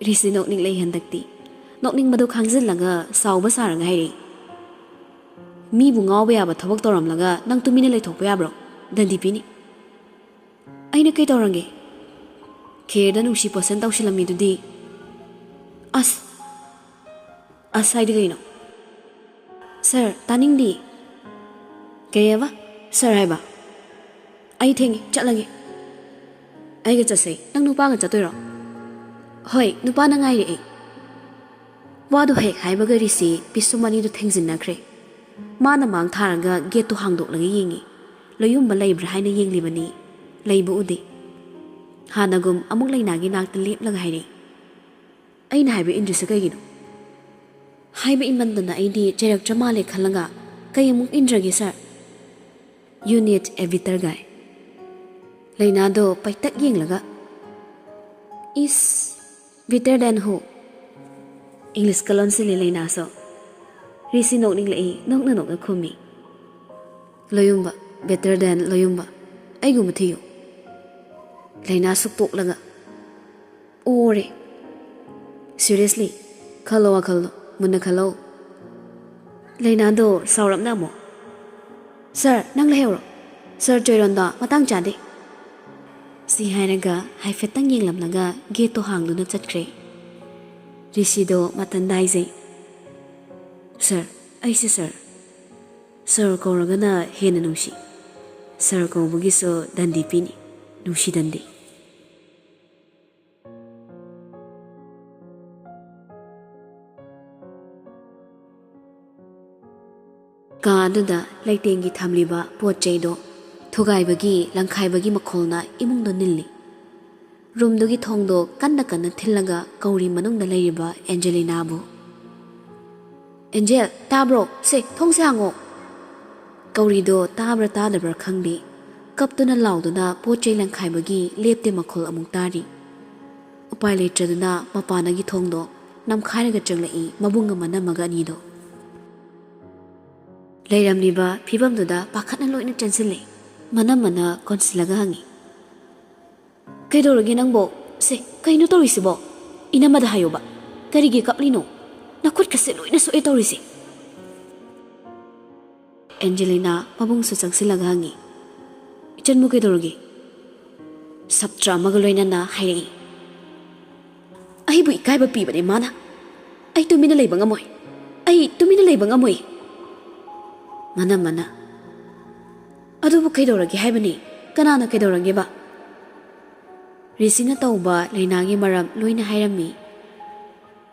ꯔꯤꯁꯤ ꯅꯣꯛꯅꯤꯡꯂꯛꯏ ꯍꯟꯗꯛꯇꯤ꯫ ꯅꯣꯛꯅꯤꯡꯕꯗꯨ ꯈꯥꯡꯖꯤꯜꯂꯒ ꯁꯥꯎꯕ ꯁꯥꯔꯒ ꯍꯥꯏꯔꯛꯏ, "ꯃꯤꯕꯨ ꯉꯥꯎꯕ ꯌꯥꯕ ꯊꯕꯛ ꯇꯧꯔꯝꯂꯒ ꯅꯪ ꯇꯨꯃꯤꯟꯅ ꯂꯩꯊꯣꯛꯄ ꯌꯥꯕ꯭ꯔꯣ? ꯗꯟꯗꯤ ꯄꯤꯅꯤ꯫" "ꯑꯩꯅ ꯀꯩ ꯇꯧꯔꯝꯒꯦ? ꯈꯦꯔꯗ ꯅꯨꯡꯁꯤ ꯄꯣꯁꯟ ꯇꯧꯁꯤꯜꯂꯝꯃꯤꯗꯨꯗꯤ꯫" "ꯑꯁ!" "ꯑꯁ" ꯍꯥꯏꯗꯤ ꯀꯩꯅꯣ? "ꯁꯥꯔ, ꯇꯥꯅꯤꯡꯗꯤ꯫" "ꯀꯩ ꯍꯥꯏꯕ? ꯁꯥꯔ ꯍꯥꯏꯕ?" "ꯑꯩ ꯊꯦꯡꯉꯦ, ꯆꯠꯂꯒꯦ꯫" "ꯑꯩꯒ ꯆꯠꯁꯦ꯫ ꯅꯪ ꯅꯨꯄꯥꯒ ꯆꯠꯇꯣꯏꯔꯣ?" "ꯍꯣꯏ, ꯅꯨꯄꯥꯅ ꯉꯥꯏꯔꯦ ꯑꯩ꯫" ꯋꯥꯗꯨ ꯍꯦꯛ ꯍꯥꯏꯕꯒ ꯔꯤꯁꯤ ꯄꯤꯁꯨꯝ ꯑꯅꯤꯗꯨ ꯊꯦꯡꯖꯤꯟꯅꯈ꯭ꯔꯦ꯫ ꯃꯥꯅ ꯃꯥꯡ ꯊꯥꯔꯒ ꯒꯦꯠꯇꯨ ꯍꯥꯡꯗꯣꯛꯂꯒ ꯌꯦꯡꯉꯤ꯫ ꯂꯣꯌꯨꯝꯕ ꯂꯩꯕ꯭ꯔꯥ ꯍꯥꯏꯅ ꯌꯦꯡꯂꯤꯕꯅꯤ꯫ ꯂꯩꯕ ꯎꯗꯦ꯫ ꯍꯥꯟꯅꯒꯨꯝ ꯑꯃꯨꯛ ꯂꯩꯅꯥꯒꯤ ꯅꯥꯛꯇ ꯂꯦꯞꯂꯒ ꯍꯥꯏꯔꯛꯏ, "ꯑꯩꯅ ꯍꯥꯏꯕ ꯏꯟꯗ꯭ꯔꯤꯁꯦ ꯀꯩꯒꯤꯅꯣ?" "ꯍꯥꯏꯕ ꯏꯟꯃꯟꯗꯅ ꯑꯩꯗꯤ ꯆꯩꯔꯛꯇ꯭ꯔ ꯃꯥꯜꯂꯦ ꯈꯜꯂꯒ ꯀꯩ ꯑꯃꯨꯛ ꯏꯟꯗ꯭ꯔꯒꯦ, ꯁꯥꯔ?" "You need a better guy." ꯂꯩꯅꯥꯗꯣ ꯄꯩꯇꯛ ꯌꯦꯡꯂꯒ, "Is better than who?" ꯏꯪꯂꯤꯁꯀ ꯂꯣꯟꯁꯤꯜꯂꯤ ꯂꯩꯅꯥꯁꯨ꯫ Rishi ꯅꯣꯛꯅꯤꯡꯂꯛꯏ, ꯅꯣꯛꯅ ꯅꯣꯛꯅ ꯈꯨꯝꯃꯤ, "ꯂꯣꯌꯨꯝꯕ, better than ꯂꯣꯌꯨꯝꯕ, ꯑꯩꯒꯨꯝꯕ ꯊꯤꯌꯨ꯫" ꯂꯩꯅꯥ ꯁꯨꯛꯇꯣꯛꯂꯒ, "ꯑꯣꯔꯦ꯫ Seriously, ꯈꯜꯂꯣ ꯋꯥꯈꯜꯗꯣ, ꯃꯨꯟꯅ ꯈꯜꯂꯣ꯫" ꯂꯩꯅꯥꯗꯣ ꯁꯥꯎꯔꯞꯅ ꯑꯃꯨꯛ, "ꯁꯥꯔ, ꯅꯪ ꯂꯩꯍꯧꯔꯣ꯫ ꯁꯥꯔ ꯆꯣꯏꯔꯣꯟꯗꯣ ꯃꯇꯥꯡ ꯆꯥꯗꯦ꯫" ꯁꯤ ꯍꯥꯏꯔꯒ ꯍꯥꯏꯐꯦꯠꯇꯪ ꯌꯦꯡꯂꯝꯂꯒ ꯒꯦꯠꯇꯣ ꯍꯥꯡꯗꯨꯅ ꯆꯠꯈ꯭ꯔꯦ꯫ ꯔꯤꯁꯤꯗꯣ ꯃꯊꯟꯗ ꯍꯥꯏꯖꯩ, "ꯁꯥꯔ, ꯑꯩꯁꯦ ꯁꯥꯔ꯫ ꯁꯥꯔ ꯀꯧꯔꯒꯅ ꯍꯦꯟꯅ ꯅꯨꯡꯁꯤ꯫ ꯁꯥꯔ ꯀꯧꯕꯒꯤꯁꯨ ꯗꯟꯗꯤ ꯄꯤꯅꯤ, ꯅꯨꯡꯁꯤ ꯗꯟꯗꯤ꯫" ꯀꯥ ꯑꯗꯨꯗ ꯂꯩꯇꯦꯡꯒꯤ ꯊꯝꯂꯤꯕ ꯄꯣꯠ ꯆꯩꯗꯣ ꯊꯨꯒꯥꯏꯕꯒꯤ, ꯂꯪꯈꯥꯏꯕꯒꯤ ꯃꯈꯣꯜꯅ ꯏꯃꯨꯡꯗꯣ ꯅꯤꯜꯂꯤ꯫ ꯔꯨꯝꯗꯨꯒꯤ ꯊꯣꯡꯗꯣ ꯀꯟꯅ ꯀꯟꯅ ꯊꯤꯜꯂꯒ ꯀꯧꯔꯤ ꯃꯅꯨꯡꯗ ꯂꯩꯔꯤꯕ ꯑꯦꯟꯖꯦꯂꯤꯅꯥꯕꯨ꯫ "ꯑꯦꯟꯖꯦꯜ, ꯇꯥꯕ꯭ꯔꯣ? ꯁꯦ, ꯊꯣꯡꯁꯦ ꯍꯥꯡꯉꯣ!" ꯀꯧꯔꯤꯗꯣ ꯇꯥꯕ꯭ꯔꯥ ꯇꯥꯗꯕ꯭ꯔꯥ ꯈꯪꯗꯦ, ꯀꯞꯇꯨꯅ ꯂꯥꯎꯗꯨꯅ ꯄꯣꯠ ꯆꯩ ꯂꯪꯈꯥꯏꯕꯒꯤ ꯂꯦꯞꯇꯦ ꯃꯈꯣꯜ ꯑꯃꯨꯛ ꯇꯥꯔꯤ꯫ ꯎꯄꯥꯏ ꯂꯩꯇ꯭ꯔꯗꯨꯅ ꯃꯄꯥꯟꯗꯒꯤ ꯊꯣꯡꯗꯣ ꯅꯝꯈꯥꯏꯔꯒ ꯆꯪꯂꯛꯏ ꯃꯕꯨꯡꯒ ꯃꯅꯝꯃꯒ ꯑꯅꯤꯗꯣ꯫ ꯂꯩꯔꯝꯂꯤꯕ ꯐꯤꯕꯝꯗꯨꯗ ꯄꯥꯈꯠꯅ ꯂꯣꯏꯅ ꯆꯦꯟꯁꯤꯜꯂꯦ꯫ ꯃꯅꯝꯃꯅ ꯀꯣꯟꯁꯤꯜꯂꯒ ꯍꯪꯉꯤ, "ꯀꯩꯗꯧꯔꯒꯦ ꯅꯪꯕꯣ? ꯁꯦ, ꯀꯩꯅꯣ ꯇꯧꯔꯤꯁꯤꯕꯣ? ꯏꯅꯝꯃꯗ ꯍꯥꯏꯌꯣꯕ꯫ ꯀꯔꯤꯒꯤ ꯀꯞꯂꯤꯅꯣ? ꯅꯈꯨꯠꯀꯁꯦ ꯂꯣꯏꯅ ꯁꯣꯛꯑꯦ ꯇꯧꯔꯤꯁꯦ꯫" ꯑꯦꯟꯖꯦꯂꯤꯅꯥ ꯃꯕꯨꯡꯁꯨ ꯆꯪꯁꯤꯜꯂꯒ ꯍꯪꯉꯤ, "ꯏꯆꯟꯕꯨ ꯀꯩꯗꯧꯔꯒꯦ?" ꯁꯞꯇ꯭ꯔ ꯑꯃꯒ ꯂꯣꯏꯅꯅ ꯍꯥꯏꯔꯛꯏ, "ꯑꯩꯕꯨ ꯏꯀꯥꯏꯕ ꯄꯤꯕꯅꯦ ꯃꯥꯅ꯫ ꯑꯩ ꯇꯨꯃꯤꯟꯅ ꯂꯩꯕ ꯉꯝꯃꯣꯏ꯫ ꯑꯩ ꯇꯨꯃꯤꯟꯅ ꯂꯩꯕ ꯉꯝꯃꯣꯏ꯫" ꯃꯅꯝꯃꯅ, "ꯑꯗꯨꯕꯨ ꯀꯩꯗꯧꯔꯒꯦ ꯍꯥꯏꯕꯅꯤ? ꯀꯅꯥꯅ ꯀꯩꯗꯧꯔꯒꯦꯕ?" ꯔꯤꯁꯤꯅ ꯇꯧꯕ ꯂꯥꯏꯅꯥꯒꯤ ꯃꯔꯝ ꯂꯣꯏꯅ ꯍꯥꯏꯔꯝꯃꯤ꯫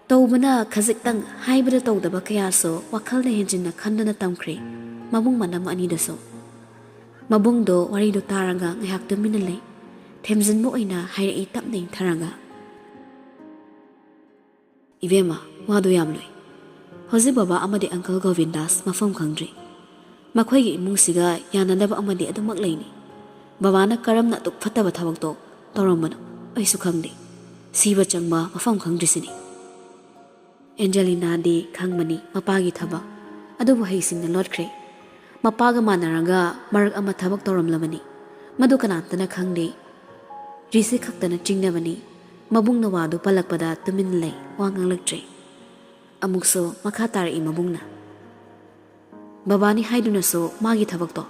ꯇꯧꯕꯅ ꯈꯖꯤꯛꯇꯪ, ꯍꯥꯏꯕꯗ ꯇꯧꯗꯕ ꯀꯌꯥꯁꯨ ꯋꯥꯈꯜꯅ ꯍꯦꯟꯖꯤꯟꯅ ꯈꯟꯗꯨꯅ ꯇꯝꯈ꯭ꯔꯦ ꯃꯕꯨꯡ ꯃꯅꯝ ꯑꯅꯤꯗꯁꯨ꯫ ꯃꯕꯨꯡꯗꯣ ꯋꯥꯔꯤꯗꯣ ꯇꯥꯔꯒ ꯉꯥꯏꯍꯥꯛ ꯇꯨꯃꯤꯟꯅ ꯂꯩ꯫ ꯊꯦꯝꯖꯤꯟꯕ ꯑꯣꯏꯅ ꯍꯥꯏꯔꯛꯏ ꯇꯞꯅ ꯏꯪꯊꯔꯒ, "ꯏꯕꯦꯝꯃ, ꯋꯥꯗꯣ ꯌꯥꯝ ꯂꯨꯏ꯫ ꯍꯧꯖꯤꯛ ꯕꯕꯥ ꯑꯃꯗꯤ ꯑꯪꯀꯜ ꯒꯣꯕꯤꯟꯗꯥꯁ ꯃꯐꯝ ꯈꯪꯗ꯭ꯔꯤ꯫ ꯃꯈꯣꯏꯒꯤ ꯏꯃꯨꯡꯁꯤꯒ ꯌꯥꯅꯗꯕ ꯑꯃꯗꯤ ꯑꯗꯨꯃꯛ ꯂꯩꯅꯤ꯫ ꯕꯕꯥꯅ ꯀꯔꯝꯅ ꯑꯗꯨꯛ ꯐꯠꯇꯕ ꯊꯕꯛꯇꯣ ꯇꯧꯔꯝꯕꯅꯣ ꯑꯩꯁꯨ ꯈꯪꯗꯦ꯫ ꯁꯤꯕ ꯆꯪꯕ ꯃꯐꯝ ꯈꯪꯗ꯭ꯔꯤꯁꯤꯅꯤ꯫" ꯑꯦꯟꯖꯦꯂꯤꯅꯥꯗꯤ ꯈꯪꯕꯅꯤ ꯃꯄꯥꯒꯤ ꯊꯕꯛ, ꯑꯗꯨꯕꯨ ꯍꯩꯁꯤꯡꯅ ꯂꯣꯠꯈ꯭ꯔꯦ꯫ ꯃꯄꯥꯒ ꯃꯥꯟꯅꯔꯒ ꯃꯔꯛ ꯑꯃ ꯊꯕꯛ ꯇꯧꯔꯝꯂꯕꯅꯤ꯫ ꯃꯗꯨ ꯀꯅꯥꯝꯇꯅ ꯈꯪꯗꯦ꯫ ꯔꯤꯁꯤ ꯈꯛꯇꯅ ꯆꯤꯡꯅꯕꯅꯤ꯫ ꯃꯕꯨꯡꯅ ꯋꯥꯗꯨ ꯄꯜꯂꯛꯄꯗ ꯇꯨꯃꯤꯟꯅ ꯂꯩ, ꯋꯥ ꯉꯥꯡꯂꯛꯇ꯭ꯔꯦ꯫ ꯑꯃꯨꯛꯁꯨ ꯃꯈꯥ ꯇꯥꯔꯛꯏ ꯃꯕꯨꯡꯅ, "ꯕꯕꯥꯅꯤ ꯍꯥꯏꯗꯨꯅꯁꯨ ꯃꯥꯒꯤ ꯊꯕꯛꯇꯣ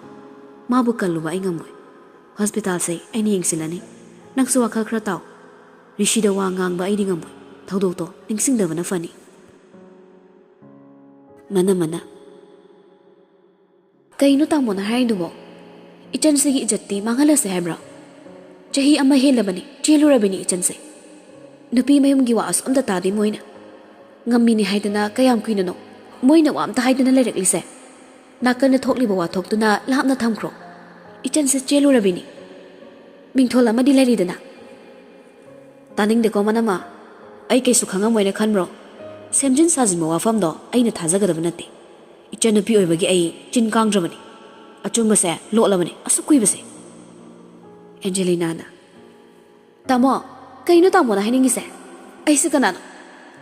ꯃꯥꯕꯨ ꯀꯜꯂꯨꯕ ꯑꯩ ꯉꯝꯃꯣꯏ꯫ ꯍꯣꯁꯄꯤꯇꯥꯜꯁꯦ ꯑꯩꯅ ꯌꯦꯡꯁꯤꯜꯂꯅꯤ꯫ ꯅꯪꯁꯨ ꯋꯥꯈꯜ ꯈꯔ ꯇꯥꯎ꯫ ꯔꯤꯁꯤꯗ ꯋꯥ ꯉꯥꯡꯕ ꯑꯩꯗꯤ ꯉꯝꯃꯣꯏ꯫ ꯊꯧꯗꯣꯛꯇꯣ ꯅꯤꯡꯁꯤꯡꯗꯕꯅ ꯐꯅꯤ꯫" ꯃꯅꯝꯃꯅ, "ꯀꯩꯅꯣ ꯇꯥꯃꯣꯅ ꯍꯥꯏꯔꯤꯗꯨꯕꯣ? ꯏꯆꯟꯁꯤꯒꯤ ꯏꯖꯠꯇꯤ ꯃꯥꯡꯍꯜꯂꯁꯦ ꯍꯥꯏꯕ꯭ꯔꯣ? ꯆꯍꯤ ꯑꯃ ꯍꯦꯜꯂꯕꯅꯤ ꯆꯦꯜꯂꯨꯔꯕꯅꯤ ꯏꯆꯟꯁꯦ꯫ ꯅꯨꯄꯤ ꯃꯌꯨꯝꯒꯤ ꯋꯥꯁꯨ ꯑꯝꯇ ꯇꯥꯗꯦ ꯃꯣꯏꯅ꯫ ꯉꯝꯃꯤꯅꯤ ꯍꯥꯏꯗꯅ ꯀꯌꯥꯝ ꯀꯨꯏꯅꯅꯣ ꯃꯣꯏꯅ ꯋꯥ ꯑꯝꯇ ꯍꯥꯏꯗꯅ ꯂꯩꯔꯛꯂꯤꯁꯦ? ꯅꯥꯀꯟꯗ ꯊꯣꯛꯂꯤꯕ ꯋꯥꯊꯣꯛꯇꯨꯅ ꯂꯥꯞꯅ ꯊꯝꯈ꯭ꯔꯣ꯫ ꯏꯆꯟꯁꯦ ꯆꯦꯜꯂꯨꯔꯕꯤꯅꯤ꯫ ꯃꯤꯡꯊꯣꯜ ꯑꯃꯗꯤ ꯂꯩꯔꯤꯗꯅ꯫ ꯇꯥꯅꯤꯡꯗꯦꯀꯣ, ꯃꯅꯝꯃ꯫ ꯑꯩ ꯀꯩꯁꯨ ꯈꯪꯉꯝꯃꯣꯏꯅ ꯈꯟꯕ꯭ꯔꯣ? ꯁꯦꯝꯖꯤꯟ ꯁꯥꯖꯤꯟꯕ ꯋꯥꯐꯝꯗꯣ ꯑꯩꯅ ꯊꯥꯖꯒꯗꯕ ꯅꯠꯇꯦ꯫ ꯏꯆꯟꯅꯨꯄꯤ ꯑꯣꯏꯕꯒꯤ ꯑꯩ ꯆꯤꯟ ꯀꯥꯡꯗ꯭ꯔꯕꯅꯤ꯫ ꯑꯆꯨꯝꯕꯁꯦ ꯂꯣꯠꯂꯕꯅꯤ ꯑꯁꯨꯛ ꯀꯨꯏꯕꯁꯦ꯫ ꯑꯦꯟꯖꯦꯂꯤꯅꯥꯅ, "ꯇꯥꯃꯣ, ꯀꯩꯅꯣ ꯇꯥꯃꯣꯅ ꯍꯥꯏꯅꯤꯡꯉꯤꯁꯦ? ꯑꯩꯁꯦ ꯀꯅꯥꯅꯣ?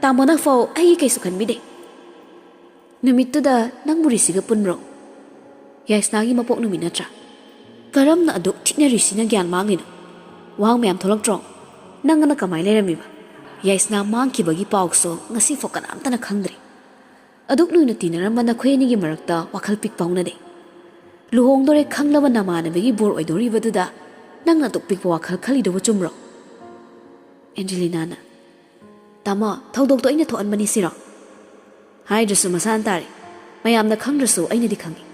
ꯇꯥꯃꯣꯅ ꯐꯥꯎ ꯑꯩꯒꯤ ꯀꯩꯁꯨ ꯈꯟꯕꯤꯗꯦ꯫ ꯅꯨꯃꯤꯠꯇꯨꯗ ꯅꯪꯕꯨ ꯔꯤꯁꯤꯒ ꯄꯨꯟꯕ꯭ꯔꯣ? ꯌꯥꯏꯁꯅꯥꯒꯤ ꯃꯄꯣꯛ ꯅꯨꯃꯤꯠ ꯅꯠꯇ꯭ꯔꯥ? ꯀꯔꯝꯅ ꯑꯗꯨꯛ ꯊꯤꯅ ꯔꯤꯁꯤꯅ ꯒ꯭ꯌꯥꯟ ꯃꯥꯡꯂꯤꯅꯣ? ꯋꯥ ꯃꯌꯥꯝ ꯊꯣꯛꯂꯛꯇ꯭ꯔꯣ? ꯅꯪ ꯑꯅ ꯀꯃꯥꯏꯅ ꯂꯩꯔꯝꯃꯤꯕ?" ꯌꯥꯏꯁꯅꯥ ꯃꯥꯡꯈꯤꯕꯒꯤ ꯄꯥꯎꯁꯨ ꯉꯁꯤꯐꯥꯎ ꯀꯅꯥꯝꯇꯅ ꯈꯪꯗ꯭ꯔꯤ꯫ ꯑꯗꯨꯛ ꯂꯨꯅ ꯇꯤꯟꯅꯔꯝꯕ ꯅꯈꯣꯏ ꯑꯅꯤꯒꯤ ꯃꯔꯛꯇ ꯋꯥꯈꯜ ꯄꯤꯛꯄ ꯍꯧꯅꯗꯦ꯫ ꯂꯨꯍꯣꯡꯗꯣꯔꯦ ꯈꯪꯂꯕ ꯅꯃꯥꯟꯅꯕꯤꯒꯤ ꯕꯣꯔ ꯑꯣꯏꯗꯣꯔꯤꯕꯗꯨꯗ ꯅꯪꯅ ꯑꯗꯨꯛ ꯄꯤꯛꯄ ꯋꯥꯈꯜ ꯈꯜꯂꯤꯗꯨꯕꯨ ꯆꯨꯝꯕ꯭ꯔꯣ? ꯑꯦꯟꯖꯦꯂꯤꯅꯥꯅ, "ꯇꯥꯃꯣ, ꯊꯧꯗꯣꯛꯇꯣ ꯑꯩꯅ ꯊꯣꯛꯍꯟꯕꯅꯤ ꯁꯤꯔꯣ?" "ꯍꯥꯏꯗ꯭ꯔꯁꯨ ꯃꯁꯥꯅ ꯇꯥꯔꯦ꯫ ꯃꯌꯥꯝꯅ ꯈꯪꯗ꯭ꯔꯁꯨ ꯑꯩꯅꯗꯤ ꯈꯪꯉꯤ꯫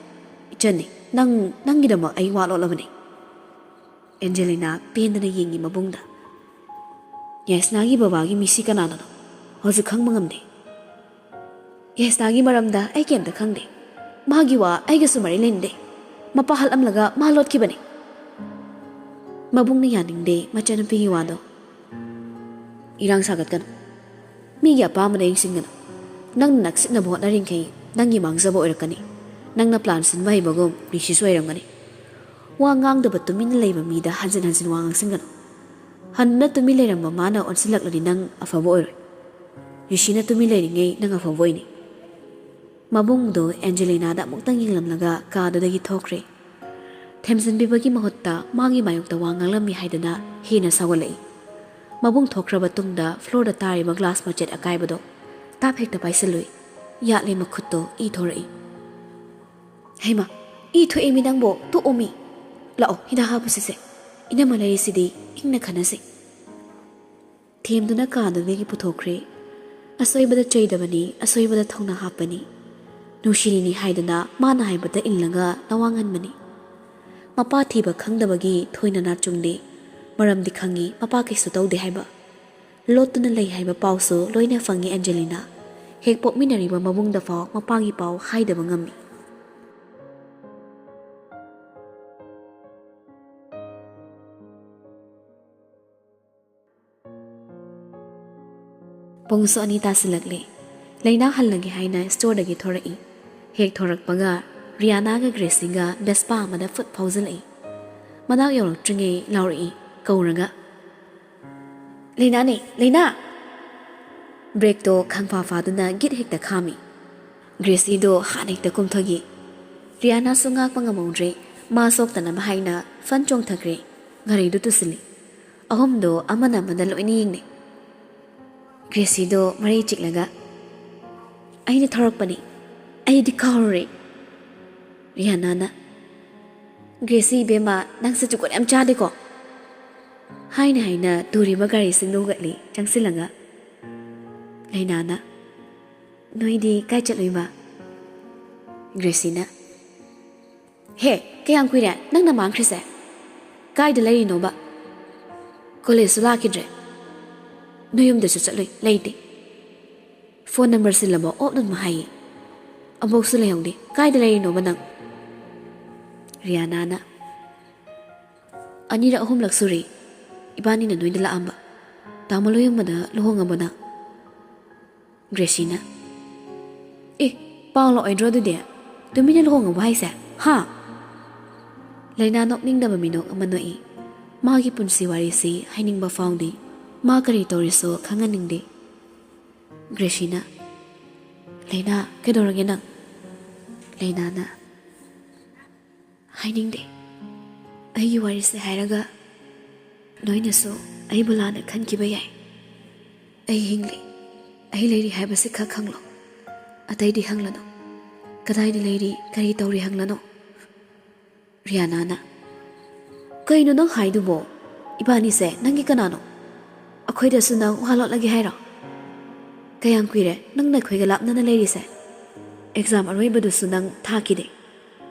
ꯏꯆꯟꯅꯤ, ꯅꯪ, ꯅꯪꯒꯤꯗꯃꯛ ꯑꯩ ꯋꯥ ꯂꯣꯠꯂꯕꯅꯤ꯫" ꯑꯦꯟꯖꯦꯂꯤꯅꯥ ꯄꯦꯟꯗꯅ ꯌꯦꯡꯉꯤ ꯃꯕꯨꯡꯗ꯫ "ꯌꯥꯏꯁꯅꯥꯒꯤ ꯕꯕꯥꯒꯤ ꯃꯤꯁꯤ ꯀꯅꯥꯅꯅꯣ? ꯍꯧꯖꯤꯛ ꯈꯪꯕ ꯉꯝꯗꯦ꯫" "ꯌꯥꯏꯁꯅꯥꯒꯤ ꯃꯔꯝꯗ ꯑꯩ ꯀꯩꯝꯇ ꯈꯪꯗꯦ꯫ ꯃꯥꯒꯤ ꯋꯥ ꯑꯩꯒꯁꯨ ꯃꯔꯤ ꯂꯩꯅꯗꯦ꯫ ꯃꯄꯥ ꯍꯥꯠꯂꯝꯂꯒ ꯃꯥ ꯂꯣꯠꯈꯤꯕꯅꯤ꯫" ꯃꯕꯨꯡꯅ ꯌꯥꯅꯤꯡꯗꯦ ꯃꯆꯟꯅꯨꯄꯤꯒꯤ ꯋꯥꯗꯣ꯫ "ꯏꯔꯥꯡ ꯁꯥꯒꯠꯀꯅꯨ꯫ ꯃꯤꯒꯤ ꯑꯄꯥꯝꯕꯗ ꯌꯦꯡꯁꯤꯟꯒꯅꯨ꯫ ꯅꯪꯅ ꯅꯛꯁꯤꯠꯅꯕ ꯍꯣꯠꯅꯔꯤꯈꯩ ꯅꯪꯒꯤ ꯃꯥꯡꯖꯕ ꯑꯣꯏꯔꯛꯀꯅꯤ꯫ ꯅꯪꯅ ꯄ꯭ꯂꯥꯟ ꯁꯤꯟꯕ ꯍꯩꯕꯒꯨꯝ ꯔꯤꯁꯤꯁꯨ ꯍꯩꯔꯝꯒꯅꯤ꯫ ꯋꯥ ꯉꯥꯡꯗꯕ ꯇꯨꯃꯤꯟꯅ ꯂꯩꯕ ꯃꯤꯗ ꯍꯟꯖꯤꯟ ꯍꯟꯖꯤꯟ ꯋꯥ ꯉꯥꯡꯁꯤꯟꯒꯅꯨ꯫ ꯍꯟꯗꯨꯅ ꯇꯨꯃꯤꯟ ꯂꯩꯔꯝꯕ ꯃꯥꯅ ꯑꯣꯟꯁꯤꯜꯂꯛꯂꯗꯤ ꯅꯪ ꯑꯐꯕ ꯑꯣꯏꯔꯣꯏ꯫ ꯔꯤꯁꯤꯅ ꯇꯨꯃꯤꯟ ꯂꯩꯔꯤꯉꯩ ꯅꯪ ꯑꯐꯕ ꯑꯣꯏꯅꯤ꯫" ꯃꯕꯨꯡꯗꯣ ꯑꯦꯟꯖꯦꯂꯤꯅꯥꯗ ꯑꯃꯨꯛꯇꯪ ꯌꯦꯡꯂꯝꯂꯒ ꯀꯥꯗꯨꯗꯒꯤ ꯊꯣꯛꯈ꯭ꯔꯦ꯫ ꯊꯦꯝꯖꯤꯟꯕꯤꯕꯒꯤ ꯃꯍꯨꯠꯇ ꯃꯥꯒꯤ ꯃꯥꯌꯣꯛꯇ ꯋꯥ ꯉꯥꯡꯂꯝꯃꯤ ꯍꯥꯏꯗꯅ ꯍꯦꯟꯅ ꯁꯥꯎꯒꯠꯂꯛꯏ꯫ ꯃꯕꯨꯡ ꯊꯣꯛꯈ꯭ꯔꯕ ꯇꯨꯡꯗ ꯐ꯭ꯂꯣꯔꯗ ꯇꯥꯔꯤꯕ ꯒ꯭ꯂꯥꯁ ꯃꯆꯦꯠ ꯑꯀꯥꯏꯕꯗꯣ ꯇꯥꯞ ꯍꯦꯛꯇ ꯄꯥꯏꯁꯤꯜꯂꯨꯏ꯫ ꯌꯥꯠꯂꯦ ꯃꯈꯨꯠꯇꯣ ꯏ ꯊꯣꯔꯛꯏ꯫ "ꯍꯩꯃꯥ, ꯏ ꯊꯣꯛꯑꯦꯃꯤ ꯅꯪꯕꯣ, ꯇꯣꯛꯑꯣꯃꯤ꯫ ꯂꯥꯛꯑꯣ, ꯍꯤꯗꯥꯛ ꯍꯥꯞꯄꯨꯁꯤꯁꯦ꯫ ꯏꯅꯝꯃ ꯂꯩꯔꯤꯁꯤꯗꯤ ꯏꯪꯅ ꯈꯟꯅꯁꯤ꯫" ꯊꯦꯝꯗꯨꯅ ꯀꯥꯗꯨꯗꯒꯤ ꯄꯨꯊꯣꯛꯈ꯭ꯔꯦ꯫ ꯑꯁꯣꯏꯕꯗ ꯆꯩꯗꯕꯅꯤ, ꯑꯁꯣꯏꯕꯗ ꯊꯧꯅꯥ ꯍꯥꯞꯄꯅꯤ꯫ ꯅꯨꯡꯁꯤꯔꯤꯅꯤ ꯍꯥꯏꯗꯅ ꯃꯥꯅ ꯍꯥꯏꯕꯗ ꯏꯜꯂꯒ ꯅꯋꯥꯡꯍꯟꯕꯅꯤ꯫ ꯃꯄꯥ ꯊꯤꯕ ꯈꯪꯗꯕꯒꯤ ꯊꯣꯏꯅ ꯅꯥꯆꯨꯡꯗꯦ꯫ ꯃꯔꯝꯗꯤ ꯈꯪꯉꯤ ꯃꯄꯥ ꯀꯩꯁꯨ ꯇꯧꯗꯦ ꯍꯥꯏꯕ꯫ ꯂꯣꯠꯇꯨꯅ ꯂꯩ ꯍꯥꯏꯕ ꯄꯥꯎꯁꯨ ꯂꯣꯏꯅ ꯐꯪꯉꯤ ꯑꯦꯟꯖꯦꯂꯤꯅꯥ꯫ ꯍꯦꯛ ꯄꯣꯛꯃꯤꯟꯅꯔꯤꯕ ꯃꯕꯨꯡꯗꯐꯥꯎ ꯃꯄꯥꯒꯤ ꯄꯥꯎ ꯍꯥꯏꯗꯕ ꯉꯝꯃꯤ꯫ ꯄꯨꯡꯁꯨ ꯑꯅꯤ ꯇꯥꯁꯤꯜꯂꯛꯂꯦ꯫ ꯂꯩꯅꯥ ꯍꯜꯂꯒꯦ ꯍꯥꯏꯅ ꯁ꯭ꯇꯣꯔꯗꯒꯤ ꯊꯣꯔꯛꯏ꯫ ꯍꯦꯛ ꯊꯣꯔꯛꯄꯒ ꯔꯤꯌꯥꯅꯥꯒ ꯒ꯭ꯔꯦꯁꯤꯒ ꯚꯦꯁꯄꯥ ꯑꯃꯗ ꯐꯨꯠ ꯐꯥꯎꯖꯤꯜꯂꯛꯏ꯫ ꯃꯅꯥꯛ ꯌꯧꯔꯛꯇ꯭ꯔꯤꯉꯩ ꯂꯥꯎꯔꯛꯏ, ꯀꯧꯔꯒ, "ꯂꯩꯅꯥꯅꯦ, ꯂꯩꯅꯥ!" ꯕ꯭ꯔꯦꯛꯇꯣ ꯈꯪꯐꯥ ꯐꯥꯗꯨꯅ ꯒꯤꯠ ꯍꯦꯛꯇ ꯈꯥꯝꯃꯤ꯫ ꯒ꯭ꯔꯦꯁꯤꯗꯣ ꯍꯥꯟꯅ ꯍꯦꯛꯇ ꯀꯨꯝꯊꯈꯤ꯫ ꯔꯤꯌꯥꯅꯥꯁꯨ ꯉꯥꯛꯄ ꯉꯝꯍꯧꯗ꯭ꯔꯦ꯫ ꯃꯥ ꯁꯣꯛꯇꯅꯕ ꯍꯥꯏꯅ ꯐꯟ ꯆꯣꯡꯊꯈ꯭ꯔꯦ꯫ ꯒꯥꯔꯤꯗꯨ ꯇꯨꯁꯤꯜꯂꯤ꯫ ꯑꯍꯨꯝꯗꯣ ꯑꯃꯅ ꯑꯃꯗ ꯂꯣꯏꯅ ꯌꯦꯡꯅꯩ꯫ ꯒ꯭ꯔꯦꯁꯤꯗꯣ ꯃꯔꯩ ꯆꯤꯛꯂꯒ, "ꯑꯩꯅ ꯊꯧꯔꯛꯄꯅꯤ, ꯑꯩꯗꯤ ꯀꯥꯎꯔꯨꯔꯦ꯫" ꯔꯤꯌꯥꯅꯥꯅ, "ꯒ꯭ꯔꯦꯁꯤ ꯏꯕꯦꯝꯃ, ꯅꯪꯁꯦ ꯖꯨꯒꯣꯠ ꯌꯥꯝ ꯆꯥꯗꯦꯀꯣ?" ꯍꯥꯏꯅ ꯍꯥꯏꯅ ꯇꯨꯔꯤꯕ ꯒꯥꯔꯤꯁꯤꯡꯗꯨ ꯍꯧꯒꯠꯂꯤ ꯆꯪꯁꯤꯜꯂꯒ꯫ ꯂꯩꯅꯥꯅ, "ꯅꯣꯏꯗꯤ ꯀꯥꯏ ꯆꯠꯂꯨꯏꯕ?" ꯒ꯭ꯔꯦꯁꯤꯅ, "ꯍꯦ, ꯀꯌꯥꯝ ꯀꯨꯏꯔꯦ ꯅꯪꯅ ꯃꯥꯡꯈ꯭ꯔꯤꯁꯦ? ꯀꯥꯏꯗ ꯂꯩꯔꯤꯅꯣꯕ? ꯀꯣꯂꯦꯖꯁꯨ ꯂꯥꯛꯈꯤꯗ꯭ꯔꯦ, ꯅꯣꯏ ꯌꯨꯝꯗꯁꯨ ꯆꯠꯂꯨꯏ, ꯂꯩꯇꯦ꯫ Phone number ꯁꯤꯜꯂꯕꯣ? ꯑꯣꯞ ꯅꯝꯕ ꯍꯥꯏꯌꯦ, ꯑꯃꯨꯛꯁꯨ ꯂꯩꯍꯧꯗꯦ꯫ ꯀꯥꯏꯗ ꯂꯩꯔꯤꯅꯣꯕ ꯅꯪ?" ꯔꯤꯌꯥꯅꯥꯅ, "ꯑꯅꯤꯔꯛ ꯑꯍꯨꯝꯂꯛ ꯁꯨꯔꯦ ꯏꯕꯥꯅꯤꯅ ꯅꯣꯏꯗ ꯂꯥꯛꯑꯝꯕ꯫ ꯇꯥꯃꯣ ꯂꯣꯏꯌꯝꯕꯗ ꯂꯨꯍꯣꯡꯉꯕꯣ ꯅꯪ?" ꯒ꯭ꯔꯦꯁꯤꯅ, "ꯑꯦ, ꯄꯥꯎ ꯂꯥꯛꯑꯣꯏꯗ꯭ꯔꯣ ꯑꯗꯨꯗꯤ? ꯇꯨꯃꯤꯟꯅ ꯂꯨꯍꯣꯡꯉꯕꯣ ꯍꯥꯏꯁꯦ? ꯍꯥ?" ꯂꯩꯅꯥ ꯅꯣꯛꯅꯤꯡꯗꯕ ꯃꯤꯅꯣꯛ ꯑꯃ ꯅꯣꯛꯏ꯫ ꯃꯥꯒꯤ ꯄꯨꯟꯁꯤ ꯋꯥꯔꯤꯁꯤ ꯍꯥꯏꯅꯤꯡꯕ ꯐꯥꯎꯗꯦ꯫ ꯃꯥ ꯀꯔꯤ ꯇꯧꯔꯤꯁꯨ ꯈꯪꯍꯟꯅꯤꯡꯗꯦ꯫ ꯒ꯭ꯔꯦꯁꯤꯅ, "ꯂꯩꯅꯥ, ꯀꯩꯗꯧꯔꯒꯦ ꯅꯪ?" ꯂꯩꯅꯥꯅ, "ꯍꯥꯏꯅꯤꯡꯗꯦ꯫ ꯑꯩꯒꯤ ꯋꯥꯔꯤꯁꯦ ꯍꯥꯏꯔꯒ ꯅꯣꯏꯅꯁꯨ ꯑꯩꯕꯨ ꯂꯥꯟꯅ ꯈꯟꯈꯤꯕ ꯌꯥꯏ꯫ ꯑꯩ ꯍꯤꯡꯂꯤ, ꯑꯩ ꯂꯩꯔꯤ ꯍꯥꯏꯕꯁꯤ ꯈꯛ ꯈꯪꯂꯣ꯫ ꯑꯇꯩꯗꯤ ꯍꯪꯂꯅꯨ꯫ ꯀꯗꯥꯏꯗ ꯂꯩꯔꯤ, ꯀꯔꯤ ꯇꯧꯔꯤ ꯍꯪꯂꯅꯨ꯫" ꯔꯤꯌꯥꯅꯥꯅ, "ꯀꯩꯅꯣ ꯅꯪ ꯍꯥꯏꯗꯨꯕꯣ? ꯏꯕꯥꯅꯤꯁꯦ ꯅꯪꯒꯤ ꯀꯅꯥꯅꯣ? ꯑꯩꯈꯣꯏꯗꯁꯨ ꯅꯪ ꯋꯥ ꯂꯣꯠꯂꯒꯦ ꯍꯥꯏꯔꯣ? ꯀꯌꯥꯝ ꯀꯨꯏꯔꯦ ꯅꯪꯅ ꯑꯩꯈꯣꯏꯒ ꯂꯥꯞꯅꯅ ꯂꯩꯔꯤꯁꯦ? ꯑꯦꯛꯖꯥꯝ ꯑꯔꯣꯏꯕꯗꯨꯁꯨ ꯅꯪ ꯊꯥꯈꯤꯗꯦ꯫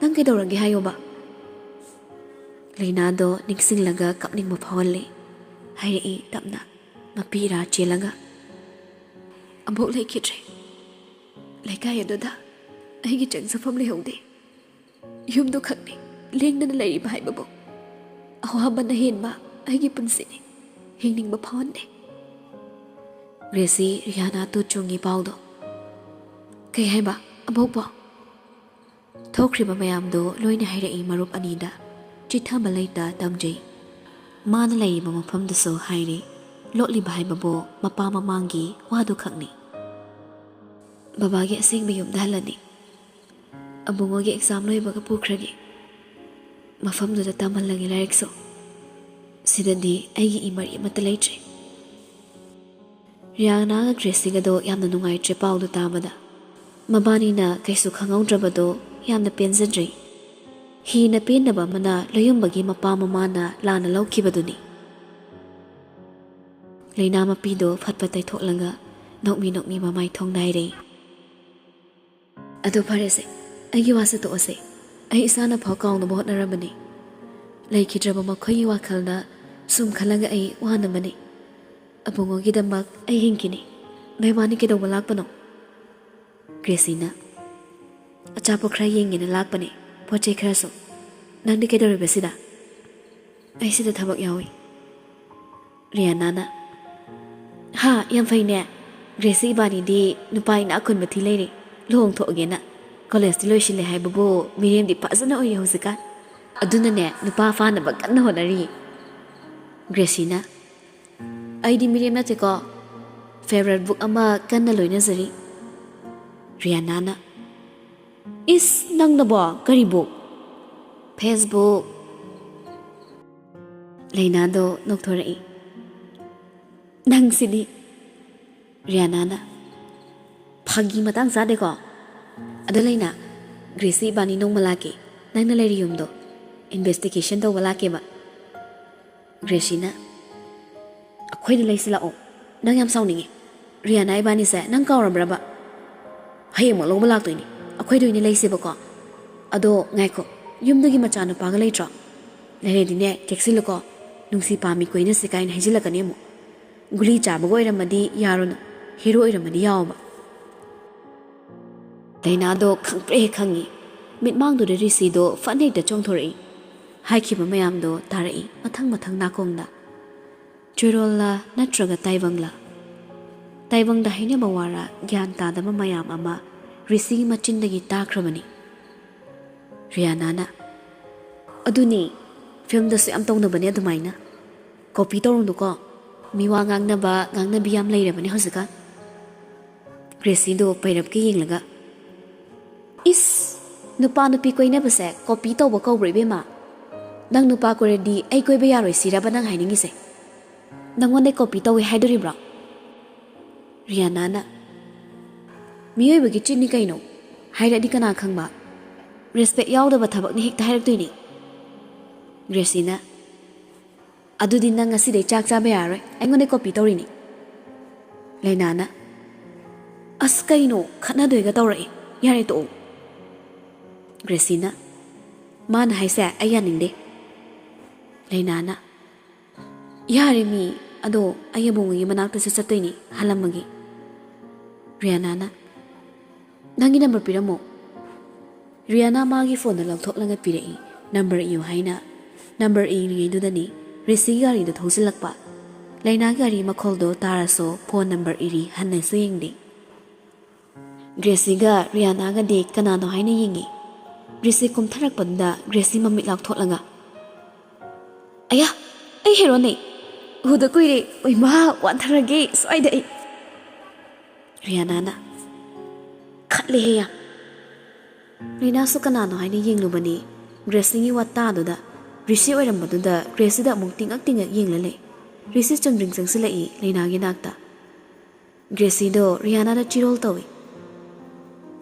ꯅꯪ ꯀꯩꯗꯧꯔꯒꯦ ꯍꯥꯏꯌꯣꯕ?" ꯂꯩꯅꯥꯗꯣ ꯅꯤꯡꯁꯤꯡꯂꯒ ꯀꯞꯅꯤꯡꯕ ꯐꯥꯎꯍꯜꯂꯤ꯫ ꯍꯥꯏꯔꯛꯏ ꯇꯞꯅ, ꯃꯄꯤ ꯏꯔꯥ ꯆꯦꯜꯂꯒ, "ꯑꯃꯨꯛ ꯂꯩꯈꯤꯗ꯭ꯔꯦ꯫ ꯂꯩꯀꯥꯏ ꯑꯗꯨꯗ ꯑꯩꯒꯤ ꯆꯪꯖꯐꯝ ꯂꯩꯍꯧꯗꯦ꯫ ꯌꯨꯝꯗꯨ ꯈꯛꯅꯤ ꯂꯦꯡꯗꯅ ꯂꯩꯔꯤꯕ ꯍꯥꯏꯕꯕꯨ꯫ ꯑꯋꯥꯕꯅ ꯍꯦꯟꯕ ꯑꯩꯒꯤ ꯄꯨꯟꯁꯤꯅꯤ꯫ ꯍꯤꯡꯅꯤꯡꯕ ꯐꯥꯎꯍꯟꯗꯦ꯫" ꯒ꯭ꯔꯦꯁꯤ ꯔꯤꯍꯥꯅꯥ ꯇꯨ ꯆꯨꯡꯉꯤ ꯄꯥꯎꯗꯣ꯫ "ꯀꯩ ꯍꯥꯏꯕ, ꯑꯕꯣꯛꯄꯣ?" ꯊꯣꯛꯈ꯭ꯔꯤꯕ ꯃꯌꯥꯝꯗꯣ ꯂꯣꯏꯅ ꯍꯥꯏꯔꯛꯏ ꯃꯔꯨꯞ ꯑꯅꯤꯗ꯫ ꯆꯤꯠꯊꯕ ꯂꯩꯇ ꯇꯝꯖꯩ꯫ ꯃꯥꯅ ꯂꯩꯔꯤꯕ ꯃꯐꯝꯗꯨꯁꯨ ꯍꯥꯏꯔꯤ꯫ ꯂꯣꯠꯂꯤꯕ ꯍꯥꯏꯕꯕꯨ ꯃꯄꯥ ꯃꯃꯥꯡꯒꯤ ꯋꯥꯗꯨ ꯈꯛꯅꯤ꯫ "ꯕꯕꯥꯒꯤ ꯑꯁꯦꯡꯕ ꯌꯨꯝꯗ ꯍꯜꯂꯅꯤ꯫ ꯑꯕꯨꯡꯉꯣꯒꯤ ꯑꯦꯛꯖꯥꯝ ꯂꯣꯏꯕꯒ ꯄꯨꯈ꯭ꯔꯒꯦ꯫ ꯃꯐꯝꯗꯨꯗ ꯇꯝꯍꯜꯂꯒꯦ ꯂꯥꯏꯔꯤꯛꯁꯨ꯫ ꯁꯤꯗꯗꯤ ꯑꯩꯒꯤ ꯏꯃꯔꯤ ꯑꯃꯠꯇ ꯂꯩꯇ꯭ꯔꯦ꯫" ꯔꯤꯌꯥꯅꯥꯒ ꯒ꯭ꯔꯦꯁꯤꯒꯗꯣ ꯌꯥꯝꯅ ꯅꯨꯡꯉꯥꯏꯇ꯭ꯔꯦ ꯄꯥꯎꯗꯨ ꯇꯥꯕꯗ꯫ ꯃꯕꯥꯅꯤꯅ ꯀꯩꯁꯨ ꯈꯪꯍꯧꯗ꯭ꯔꯕꯗꯣ ꯌꯥꯝꯅ ꯄꯦꯟꯖꯗ꯭ꯔꯦ꯫ ꯍꯤꯅ ꯄꯦꯟꯗꯕ ꯑꯃꯅ ꯂꯣꯌꯨꯝꯕꯒꯤ ꯃꯄꯥ ꯃꯃꯥꯅ ꯂꯥꯟꯅ ꯂꯧꯈꯤꯕꯗꯨꯅꯤ꯫ ꯂꯩꯅꯥ ꯃꯄꯤꯗꯣ ꯐꯠ ꯐꯠ ꯇꯩꯊꯣꯛꯂꯒ ꯅꯣꯛꯃꯤ ꯅꯣꯛꯃꯤ ꯃꯃꯥꯏ ꯊꯣꯡ ꯅꯥꯏꯔꯦ꯫ "ꯑꯗꯨ ꯐꯔꯦꯁꯦ, ꯑꯩꯒꯤ ꯋꯥꯁꯦ ꯇꯣꯛꯑꯁꯦ꯫ ꯑꯩ ꯏꯁꯥꯅ ꯐꯥꯎ ꯀꯥꯎꯅꯕ ꯍꯣꯠꯅꯔꯕꯅꯤ꯫ ꯂꯩꯈꯤꯗ꯭ꯔꯕ ꯃꯈꯣꯏꯒꯤ ꯋꯥꯈꯜꯗ ꯁꯨꯝ ꯈꯜꯂꯒ ꯑꯩ ꯋꯥꯅꯕꯅꯤ꯫ ꯑꯕꯨꯡꯉꯣꯒꯤꯗꯃꯛ ꯑꯩ ꯍꯤꯡꯈꯤꯅꯤ꯫ ꯅꯣꯏꯕꯥꯅꯤ ꯀꯩꯗꯧꯕ ꯂꯥꯛꯄꯅꯣ?" ꯒ꯭ꯔꯦꯁꯤꯅ, "ꯑꯆꯥꯄꯣꯠ ꯈꯔ ꯌꯦꯡꯒꯦꯅ ꯂꯥꯛꯄꯅꯦ, ꯄꯣꯠ ꯆꯩ ꯈꯔꯁꯨ꯫ ꯅꯪꯗꯤ ꯀꯩꯗꯧꯔꯤꯕ ꯁꯤꯗ?" "ꯑꯩ ꯁꯤꯗ ꯊꯕꯛ ꯌꯥꯎꯏ꯫" ꯔꯤꯌꯥꯅꯥꯅ, "ꯍꯥ, ꯌꯥꯝ ꯐꯩꯅꯦ꯫ ꯒ꯭ꯔꯦꯁꯤ ꯏꯕꯥꯅꯤꯗꯤ ꯅꯨꯄꯥ ꯏꯅꯥꯛ ꯈꯨꯟꯕ ꯊꯤ ꯂꯩꯔꯦ꯫ ꯂꯨꯍꯣꯡꯊꯣꯛꯑꯒꯦꯅ꯫ ꯀꯣꯂꯦꯖꯇꯤ ꯂꯣꯏꯁꯤꯜꯂꯦ ꯍꯥꯏꯕꯕꯨ ꯃꯤꯔꯦꯝꯗꯤ ꯐꯖꯅ ꯑꯣꯏꯔꯦ ꯍꯧꯖꯤꯛꯀꯥꯟ꯫ ꯑꯗꯨꯅꯅꯦ, ꯅꯨꯄꯥ ꯐꯥꯅꯕ ꯀꯟꯅ ꯍꯣꯠꯅꯔꯤ꯫" ꯒ꯭ꯔꯦꯁꯤꯅ, "ꯑꯩꯗꯤ ꯃꯤꯔꯦꯝ ꯅꯠꯇꯦꯀꯣ꯫ ꯐꯦꯚꯔꯦꯠ ꯕꯨꯛ ꯑꯃ ꯀꯟꯅ ꯂꯣꯏꯅꯖꯔꯤ꯫" ꯔꯤꯌꯥꯅꯥꯅ, "ꯏꯁ, ꯅꯪꯅꯕꯣ? ꯀꯔꯤ ꯕꯨꯛ?" "ꯐꯦꯁꯕꯨꯛ꯫" ꯂꯩꯅꯥꯗꯣ ꯅꯣꯛꯊꯣꯔꯛꯏ꯫ "ꯅꯪꯁꯤꯗꯤ꯫" ꯔꯤꯌꯥꯅꯥꯅ, "ꯐꯥꯒꯤ ꯃꯇꯥꯡ ꯆꯥꯗꯦꯀꯣ꯫ ꯑꯗꯣ ꯂꯩꯅꯥ, ꯒ꯭ꯔꯦꯁꯤ ꯏꯕꯥꯅꯤ ꯅꯣꯡꯃ ꯂꯥꯛꯀꯦ꯫ ꯅꯪꯅ ꯂꯩꯔꯤ ꯌꯨꯝꯗꯣ ꯏꯟꯚꯦꯁꯇꯤꯒꯦꯁꯟ ꯇꯧꯕ ꯂꯥꯛꯀꯦꯕ꯫" ꯒ꯭ꯔꯦꯁꯤꯅ, "ꯑꯩꯈꯣꯏꯗ ꯂꯩꯁꯤ ꯂꯥꯛꯑꯣ꯫ ꯅꯪ ꯌꯥꯝ ꯁꯥꯎꯅꯤꯡꯉꯤ꯫ ꯔꯤꯌꯥꯅꯥ ꯏꯕꯥꯅꯤꯁꯦ ꯅꯪ ꯀꯥꯎꯔꯕ꯭ꯔꯕ? ꯍꯌꯦꯡꯃꯛ ꯂꯧꯕ ꯂꯥꯛꯇꯣꯏꯅꯤ꯫ ꯑꯩꯈꯣꯏꯗ ꯑꯣꯏꯅ ꯂꯩꯁꯦꯕꯀꯣ꯫ ꯑꯗꯣ ꯉꯥꯏꯈꯣ, ꯌꯨꯝꯗꯒꯤ ꯃꯆꯥꯅꯨꯄꯥꯒ ꯂꯩꯇ꯭ꯔꯣ? ꯂꯩꯔꯗꯤꯅꯦ, ꯆꯦꯛꯁꯤꯜꯂꯨꯀꯣ꯫ ꯅꯨꯡꯁꯤ ꯄꯥꯝꯃꯤ ꯀꯣꯏꯅꯁꯤ ꯀꯥꯏꯅ ꯍꯥꯏꯖꯤꯜꯂꯛꯀꯅꯤ ꯑꯃꯨꯛ꯫ ꯒꯨꯂꯤ ꯆꯥꯕꯒ ꯑꯣꯏꯔꯝꯃꯗꯤ ꯌꯥꯔꯨꯅꯨ, ꯍꯦꯔꯣ ꯑꯣꯏꯔꯝꯃꯗꯤ ꯌꯥꯎꯕ꯫" ꯂꯩꯅꯥꯗꯣ ꯈꯪꯄ꯭ꯔꯦ ꯈꯪꯉꯤ꯫ ꯃꯤꯠꯃꯥꯡꯗꯨꯗ ꯔꯤꯁꯤꯗꯣ ꯐꯠ ꯍꯦꯛꯇ ꯆꯣꯡꯊꯣꯔꯛꯏ꯫ ꯍꯥꯏꯈꯤꯕ ꯃꯌꯥꯝꯗꯣ ꯇꯥꯔꯛꯏ ꯃꯊꯪ ꯃꯊꯪ ꯅꯥꯀꯣꯡꯗ꯫ ꯆꯣꯏꯔꯣꯜꯂꯥ ꯅꯠꯇ꯭ꯔꯒ ꯇꯥꯏꯕꯪꯂꯥ? ꯇꯥꯏꯕꯪꯗ ꯍꯥꯏꯅꯕ ꯋꯥꯔ ꯒ꯭ꯌꯥꯟ ꯇꯥꯗꯕ ꯃꯌꯥꯝ ꯑꯃ ꯔꯤꯁꯤꯒꯤ ꯃꯆꯤꯟꯗꯒꯤ ꯇꯥꯈ꯭ꯔꯕꯅꯤ꯫ ꯔꯤꯌꯥꯅꯥꯅ, "ꯑꯗꯨꯅꯤ, ꯐꯤꯜꯝꯗꯁꯨ ꯌꯥꯝ ꯇꯧꯅꯕꯅꯦ ꯑꯗꯨꯃꯥꯏꯅ꯫ ꯀꯣꯄꯤ ꯇꯧꯔꯨꯅꯨꯀꯣ꯫ ꯃꯤ ꯋꯥ ꯉꯥꯡꯅꯕ, ꯉꯥꯡꯅꯕꯤ ꯌꯥꯝ ꯂꯩꯔꯕꯅꯦ ꯍꯧꯖꯤꯛꯀꯥꯟ꯫" ꯒ꯭ꯔꯦꯁꯤꯗꯣ ꯄꯩꯔꯞꯀ ꯌꯦꯡꯂꯒ, "ꯏꯁ, ꯅꯨꯄꯥ ꯅꯨꯄꯤ ꯀꯣꯏꯅꯕꯁꯦ ꯀꯣꯄꯤ ꯇꯧꯕ ꯀꯧꯕ꯭ꯔꯣ ꯏꯕꯦꯝꯃ? ꯅꯪ ꯅꯨꯄꯥ ꯀꯣꯏꯔꯗꯤ ꯑꯩ ꯀꯣꯏꯕ ꯌꯥꯔꯣꯏ ꯁꯤꯔꯕ ꯅꯪ ꯍꯥꯏꯅꯤꯡꯉꯤꯁꯦ? ꯅꯪꯉꯣꯟꯗ ꯀꯣꯄꯤ ꯇꯧꯋꯦ ꯍꯥꯏꯗꯣꯔꯤꯕ꯭ꯔꯣ?" ꯔꯤꯌꯥꯅꯥꯅ, "ꯃꯤꯑꯣꯏꯕꯒꯤ ꯆꯤꯟꯅꯤ ꯀꯩꯅꯣ, ꯍꯥꯏꯔꯛꯑꯗꯤ ꯀꯅꯥ ꯈꯪꯕ? ꯔꯦꯁꯄꯦꯛ ꯌꯥꯎꯗꯕ ꯊꯕꯛꯅꯤ ꯍꯦꯛꯇ ꯍꯥꯏꯔꯛꯇꯣꯏꯅꯤ꯫" ꯒ꯭ꯔꯦꯁꯤꯅ, "ꯑꯗꯨꯗꯤ ꯅꯪ ꯉꯁꯤꯗꯩ ꯆꯥꯛ ꯆꯥꯕ ꯌꯥꯔꯔꯣꯏ, ꯑꯩꯉꯣꯟꯗ ꯀꯣꯄꯤ ꯇꯧꯔꯤꯅꯤ꯫" ꯂꯩꯅꯥꯅ, "ꯑꯁ ꯀꯩꯅꯣ, ꯈꯠꯅꯗꯣꯏꯒ ꯇꯧꯔꯛꯑꯦ, ꯌꯥꯔꯦ ꯇꯣꯛꯑꯣ꯫" ꯒ꯭ꯔꯦꯁꯤꯅ, "ꯃꯥꯅ ꯍꯥꯏꯁꯦ ꯑꯩ ꯌꯥꯅꯤꯡꯗꯦ꯫" ꯂꯩꯅꯥꯅ, "ꯌꯥꯔꯦ ꯃꯤ, ꯑꯗꯣ ꯑꯩ ꯑꯕꯨꯡꯉꯣꯒꯤ ꯃꯅꯥꯛꯇꯁꯨ ꯆꯠꯇꯣꯏꯅꯤ, ꯍꯜꯂꯝꯃꯒꯦ꯫" ꯔꯤꯌꯥꯅꯥꯅ, "ꯅꯪꯒꯤ ꯅꯝꯕꯔ ꯄꯤꯔꯝꯃꯣ꯫" ꯔꯤꯌꯥꯅꯥ ꯃꯥꯒꯤ ꯐꯣꯟꯗ ꯂꯧꯊꯣꯛꯂꯒ ꯄꯤꯔꯛꯏ, ꯅꯝꯕꯔ ꯏꯌꯨ ꯍꯥꯏꯅ꯫ ꯅꯝꯕꯔ ꯏꯔꯤꯉꯩꯗꯨꯗꯅꯤ ꯔꯤꯁꯤꯒꯤ ꯒꯥꯔꯤꯗꯣ ꯊꯧꯖꯤꯜꯂꯛꯄ꯫ ꯂꯩꯅꯥꯒꯤ ꯒꯥꯔꯤ ꯃꯈꯣꯜꯗꯣ ꯇꯥꯔꯁꯨ ꯐꯣꯟ ꯅꯝꯕꯔ ꯏꯔꯤ ꯍꯟꯅꯁꯨ ꯌꯦꯡꯗꯦ꯫ ꯒ꯭ꯔꯦꯁꯤꯒ ꯔꯤꯌꯥꯅꯥꯒꯗꯤ ꯀꯅꯥꯅꯣ ꯍꯥꯏꯅ ꯌꯦꯡꯉꯤ꯫ ꯒ꯭ꯔꯦꯁꯤ ꯀꯨꯝꯊꯔꯛꯄꯗꯨꯗ ꯒ꯭ꯔꯦꯁꯤ ꯃꯃꯤꯠ ꯂꯥꯎꯊꯣꯛꯂꯒ, "ꯑꯌꯥ, ꯑꯩ ꯍꯦꯔꯣꯅꯦ! ꯎꯗ ꯀꯨꯏꯔꯦ꯫ ꯎꯏꯃꯥ, ꯋꯥꯟꯊꯔꯒꯦ ꯁ꯭ꯋꯥꯏꯗ ꯑꯩ꯫" ꯔꯤꯌꯥꯅꯥꯅ, "ꯈꯠꯂꯦꯍꯦ ꯌꯥꯝ꯫" ꯔꯤꯅꯥꯁꯨ ꯀꯅꯥꯅꯣ ꯍꯥꯏꯅ ꯌꯦꯡꯂꯨꯕꯅꯤ꯫ ꯒ꯭ꯔꯦꯁꯤꯒꯤ ꯋꯥꯇꯥꯗꯨꯗ ꯔꯤꯁꯤ ꯑꯣꯏꯔꯝꯕꯗꯨꯗ ꯒ꯭ꯔꯦꯁꯤꯗ ꯑꯃꯨꯛ ꯇꯤꯡꯉꯛ ꯇꯤꯡꯉꯛ ꯌꯦꯡꯂ ꯂꯩ꯫ ꯔꯤꯁꯤ ꯆꯨꯝꯗ꯭ꯔꯤꯡ ꯆꯪꯁꯤꯜꯂꯛꯏ ꯂꯩꯅꯥꯒꯤ ꯅꯥꯛꯇ꯫ ꯒ꯭ꯔꯦꯁꯤꯗꯣ ꯔꯤꯌꯥꯅꯥꯗ ꯆꯤꯔꯣꯜ ꯇꯧꯏ꯫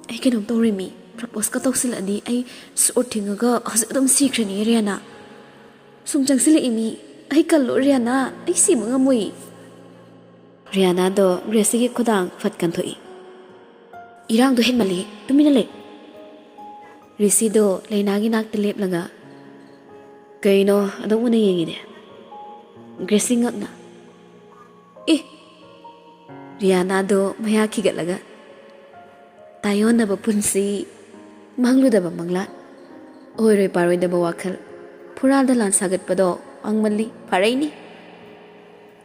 "ꯑꯩ ꯀꯩꯅꯣꯝ ꯇꯧꯔꯦꯃꯤ, ꯄ꯭ꯔꯄꯣꯁꯀ ꯇꯧꯁꯤꯜꯂꯛꯑꯗꯤ ꯑꯩ ꯁꯣꯔ ꯊꯤꯡꯉꯒ ꯍꯧꯖꯤꯛ ꯑꯗꯨꯝ ꯁꯤꯈ꯭ꯔꯅꯤ ꯔꯤꯌꯥꯅꯥ꯫ ꯁꯨꯝ ꯆꯪꯁꯤꯜꯂꯛꯏꯃꯤ, ꯑꯩ ꯀꯜꯂꯣ ꯔꯤꯌꯥꯅꯥ, ꯑꯩ ꯁꯤꯕ ꯉꯝꯃꯣꯏ꯫" ꯔꯤꯌꯥꯅꯥꯗꯣ ꯒ꯭ꯔꯦꯁꯤꯒꯤ ꯈꯨꯗꯥꯡ ꯐꯠ ꯀꯟꯊꯣꯛꯏ꯫ "ꯏꯔꯥꯡꯗꯣ ꯍꯦꯟꯃꯜꯂꯤ, ꯇꯨꯃꯤꯟꯅ ꯂꯩ꯫" ꯔꯤꯁꯤꯗꯣ ꯂꯩꯅꯥꯒꯤ ꯅꯥꯛꯇ ꯂꯦꯞꯂꯒ, "ꯀꯩꯅꯣ ꯑꯗꯨꯝ ꯎꯅ ꯌꯦꯡꯉꯤꯅꯦ?" ꯒ꯭ꯔꯦꯁꯤ ꯉꯛꯅ, "ꯑꯦ!" ꯔꯤꯌꯥꯅꯥꯗꯣ ꯃꯌꯥ ꯈꯤꯒꯠꯂꯒ, "ꯇꯥꯏꯌꯣꯟꯅꯕ ꯄꯨꯟꯁꯤ, ꯃꯪꯂꯨꯗꯕ ꯃꯪꯂꯥꯟ, ꯑꯣꯏꯔꯣꯏ ꯄꯥꯔꯣꯏꯗꯕ ꯋꯥꯈꯜ, ꯐꯨꯔꯥꯗ ꯂꯥꯟ ꯁꯥꯒꯠꯄꯗꯣ ꯃꯥꯡꯃꯜꯂꯤ, ꯐꯥꯔꯩꯅꯤ꯫"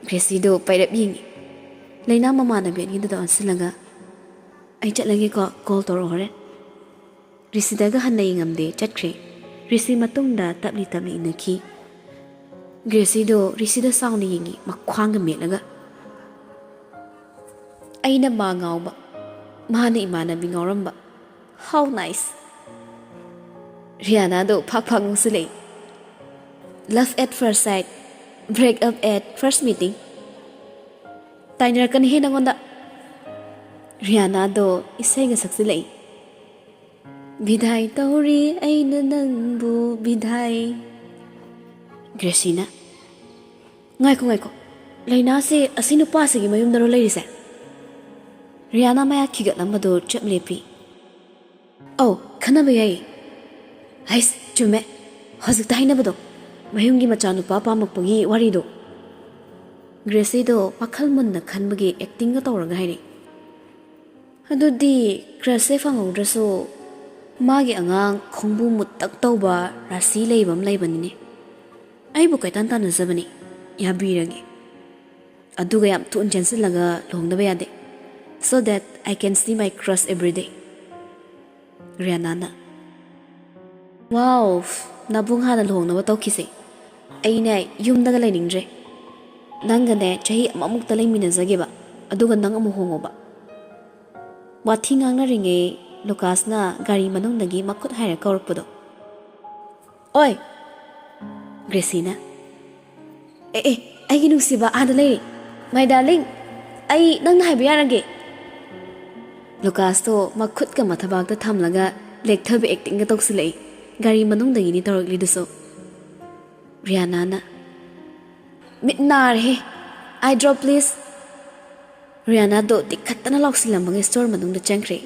ꯒ꯭ꯔꯦꯁꯤꯗꯣ ꯄꯩꯔꯞ ꯌꯦꯡꯉꯤ꯫ ꯂꯩꯅꯥ ꯃꯃꯥꯟꯅꯕꯤ ꯑꯅꯤꯗꯨꯗ ꯑꯣꯟꯁꯤꯜꯂꯒ, "ꯑꯩ ꯆꯠꯂꯒꯦꯀꯣ, ꯀꯣꯜ ꯇꯧꯔꯛꯑꯣ ꯍꯣꯔꯦꯟ"꯫ ꯔꯤꯁꯤꯗꯒ ꯍꯟꯅ ꯌꯦꯡꯉꯝꯗꯦ, ꯆꯠꯈ꯭ꯔꯦ꯫ ꯔꯤꯁꯤ ꯃꯇꯨꯡꯗ ꯇꯞꯂꯤ ꯇꯞꯂꯤ ꯏꯟꯅꯈꯤ꯫ ꯒ꯭ꯔꯦꯁꯤꯗꯣ ꯔꯤꯁꯤꯗ ꯆꯥꯎꯅ ꯌꯦꯡꯉꯤ, ꯃꯈ꯭ꯋꯥꯡꯒ ꯃꯦꯠꯂꯒ꯫ ꯑꯩꯅ ꯃꯥ ꯉꯥꯎꯕ, ꯃꯥꯅ ꯏꯃꯥꯟꯅꯕꯤ ꯉꯥꯎꯔꯝꯕ꯫ How nice! ꯔꯤꯌꯥꯅꯥꯗꯣ Phad Phad ꯅꯣꯛꯁꯤꯜꯂꯛꯏ꯫ Love at first sight, break up at first meeting꯫ ꯇꯥꯏꯅꯔꯛꯀꯅꯤꯍꯦ ꯅꯪꯉꯣꯟꯗ꯫ ꯔꯤꯌꯥꯅꯥꯗꯣ ꯏꯁꯩꯒ ꯁꯛꯆꯤꯜꯂꯛꯏ꯫ ꯕꯤꯗꯥꯏ ꯇꯧꯔꯤ ꯑꯩꯅ ꯅꯪꯕꯨ ꯕꯤꯗꯥꯏ꯫ ꯒ꯭ꯔꯦꯁꯤꯅ, "ꯉꯥꯏꯈꯣ, ꯉꯥꯏꯈꯣ꯫ ꯂꯩꯅꯥꯁꯦ ꯑꯁꯤ ꯅꯨꯄꯥꯁꯤꯒꯤ ꯃꯌꯨꯝꯗꯔꯣ ꯂꯩꯔꯤꯁꯦ?" ꯔꯤꯌꯥꯅꯥ ꯃꯌꯥ ꯈꯤꯒꯠꯂꯝꯕꯗꯣ ꯆꯞ ꯂꯦꯞꯄꯤ꯫ "ꯑꯧ, ꯈꯟꯅꯕ ꯌꯥꯏꯌꯦ꯫" "ꯍꯩꯁ, ꯆꯨꯝꯃꯦ꯫ ꯍꯧꯖꯤꯛꯇ ꯍꯥꯏꯅꯕꯗꯣ, ꯃꯌꯨꯝꯒꯤ ꯃꯆꯥꯅꯨꯄꯥ ꯄꯥꯝꯃꯛꯄꯒꯤ ꯋꯥꯔꯤꯗꯣ꯫" ꯒ꯭ꯔꯦꯁꯤꯗꯣ ꯋꯥꯈꯜ ꯃꯨꯟꯅ ꯈꯟꯕꯒꯤ ꯑꯦꯛꯇꯤꯡꯒ ꯇꯧꯔꯒ ꯍꯥꯏꯔꯛꯏ꯫ "ꯑꯗꯨꯗꯤ ꯀ꯭ꯔꯁꯁꯦ ꯐꯪꯍꯧꯗ꯭ꯔꯁꯨ ꯃꯥꯒꯤ ꯑꯉꯥꯡ ꯈꯣꯡꯕꯨ ꯃꯨꯠꯇꯛ ꯇꯧꯕ ꯔꯥꯁꯤ ꯂꯩꯕ ꯑꯃ ꯂꯩꯕꯅꯤꯅꯦ꯫ ꯑꯩꯕꯨ ꯀꯣꯏꯇꯥꯟ ꯇꯥꯟꯅꯖꯕꯅꯤ, ꯌꯥꯕꯤꯔꯒꯦ꯫ ꯑꯗꯨꯒ ꯌꯥꯝ ꯊꯨꯅ ꯆꯦꯟꯁꯤꯜꯂꯒ ꯂꯨꯍꯣꯡꯗꯕ ꯌꯥꯗꯦ, so that I can see my crush every day꯫" ꯔꯤꯌꯥꯅꯥꯅ, "ꯋꯥꯎ, ꯅꯕꯨꯡ ꯍꯥꯟꯅ ꯂꯨꯍꯣꯡꯅꯕ ꯇꯧꯈꯤꯁꯦ꯫ ꯑꯩꯅꯦ ꯌꯨꯝꯗꯒ ꯂꯩꯅꯤꯡꯗ꯭ꯔꯦ꯫ ꯅꯪꯒꯅꯦ ꯆꯍꯤ ꯑꯃꯃꯨꯛꯇ ꯂꯩꯃꯤꯟꯅꯖꯒꯦꯕ, ꯑꯗꯨꯒ ꯅꯪ ꯑꯃꯨꯛ ꯍꯣꯡꯉꯣꯕ꯫" ꯋꯥꯊꯤ ꯉꯥꯡꯅꯔꯤꯉꯩ ꯂꯨꯀꯥꯁꯅ ꯒꯥꯔꯤ ꯃꯅꯨꯡꯗꯒꯤ ꯃꯈꯨꯠ ꯍꯥꯏꯔ ꯀꯧꯔꯛꯄꯗꯣ꯫ "ꯑꯣꯏ!" ꯒ꯭ꯔꯦꯁꯤꯅ꯫ "ꯑꯦ, ꯑꯦ, ꯑꯩꯒꯤ ꯅꯨꯡꯁꯤꯕ ꯑꯥꯗ ꯂꯩꯔꯦ꯫ My darling, ꯑꯩ ꯅꯪꯅ ꯍꯥꯏꯕ ꯌꯥꯔꯒꯦ꯫" ꯂꯨꯀꯥꯁꯇꯣ ꯃꯈꯨꯠꯀ ꯃꯊꯕꯥꯛꯇ ꯊꯝꯂꯒ ꯂꯦꯛꯊꯕ ꯑꯦꯛꯇꯤꯡꯒ ꯇꯧꯁꯤꯜꯂꯛꯏ꯫ ꯒꯥꯔꯤ ꯃꯅꯨꯡꯗꯒꯤꯅꯤ ꯇꯧꯔꯛꯂꯤꯗꯨꯁꯨ꯫ ꯔꯤꯌꯥꯅꯥꯅ, "ꯃꯤꯠ ꯅꯥꯔꯦꯍꯦ꯫ Eye drop, please꯫" ꯔꯤꯌꯥꯅꯥꯗꯣ ꯇꯤꯛꯈꯠꯇꯅ ꯂꯥꯎꯁꯤꯜꯂꯝꯃꯒ ꯁ꯭ꯇꯣꯔ ꯃꯅꯨꯡꯗ ꯆꯪꯈ꯭ꯔꯦ꯫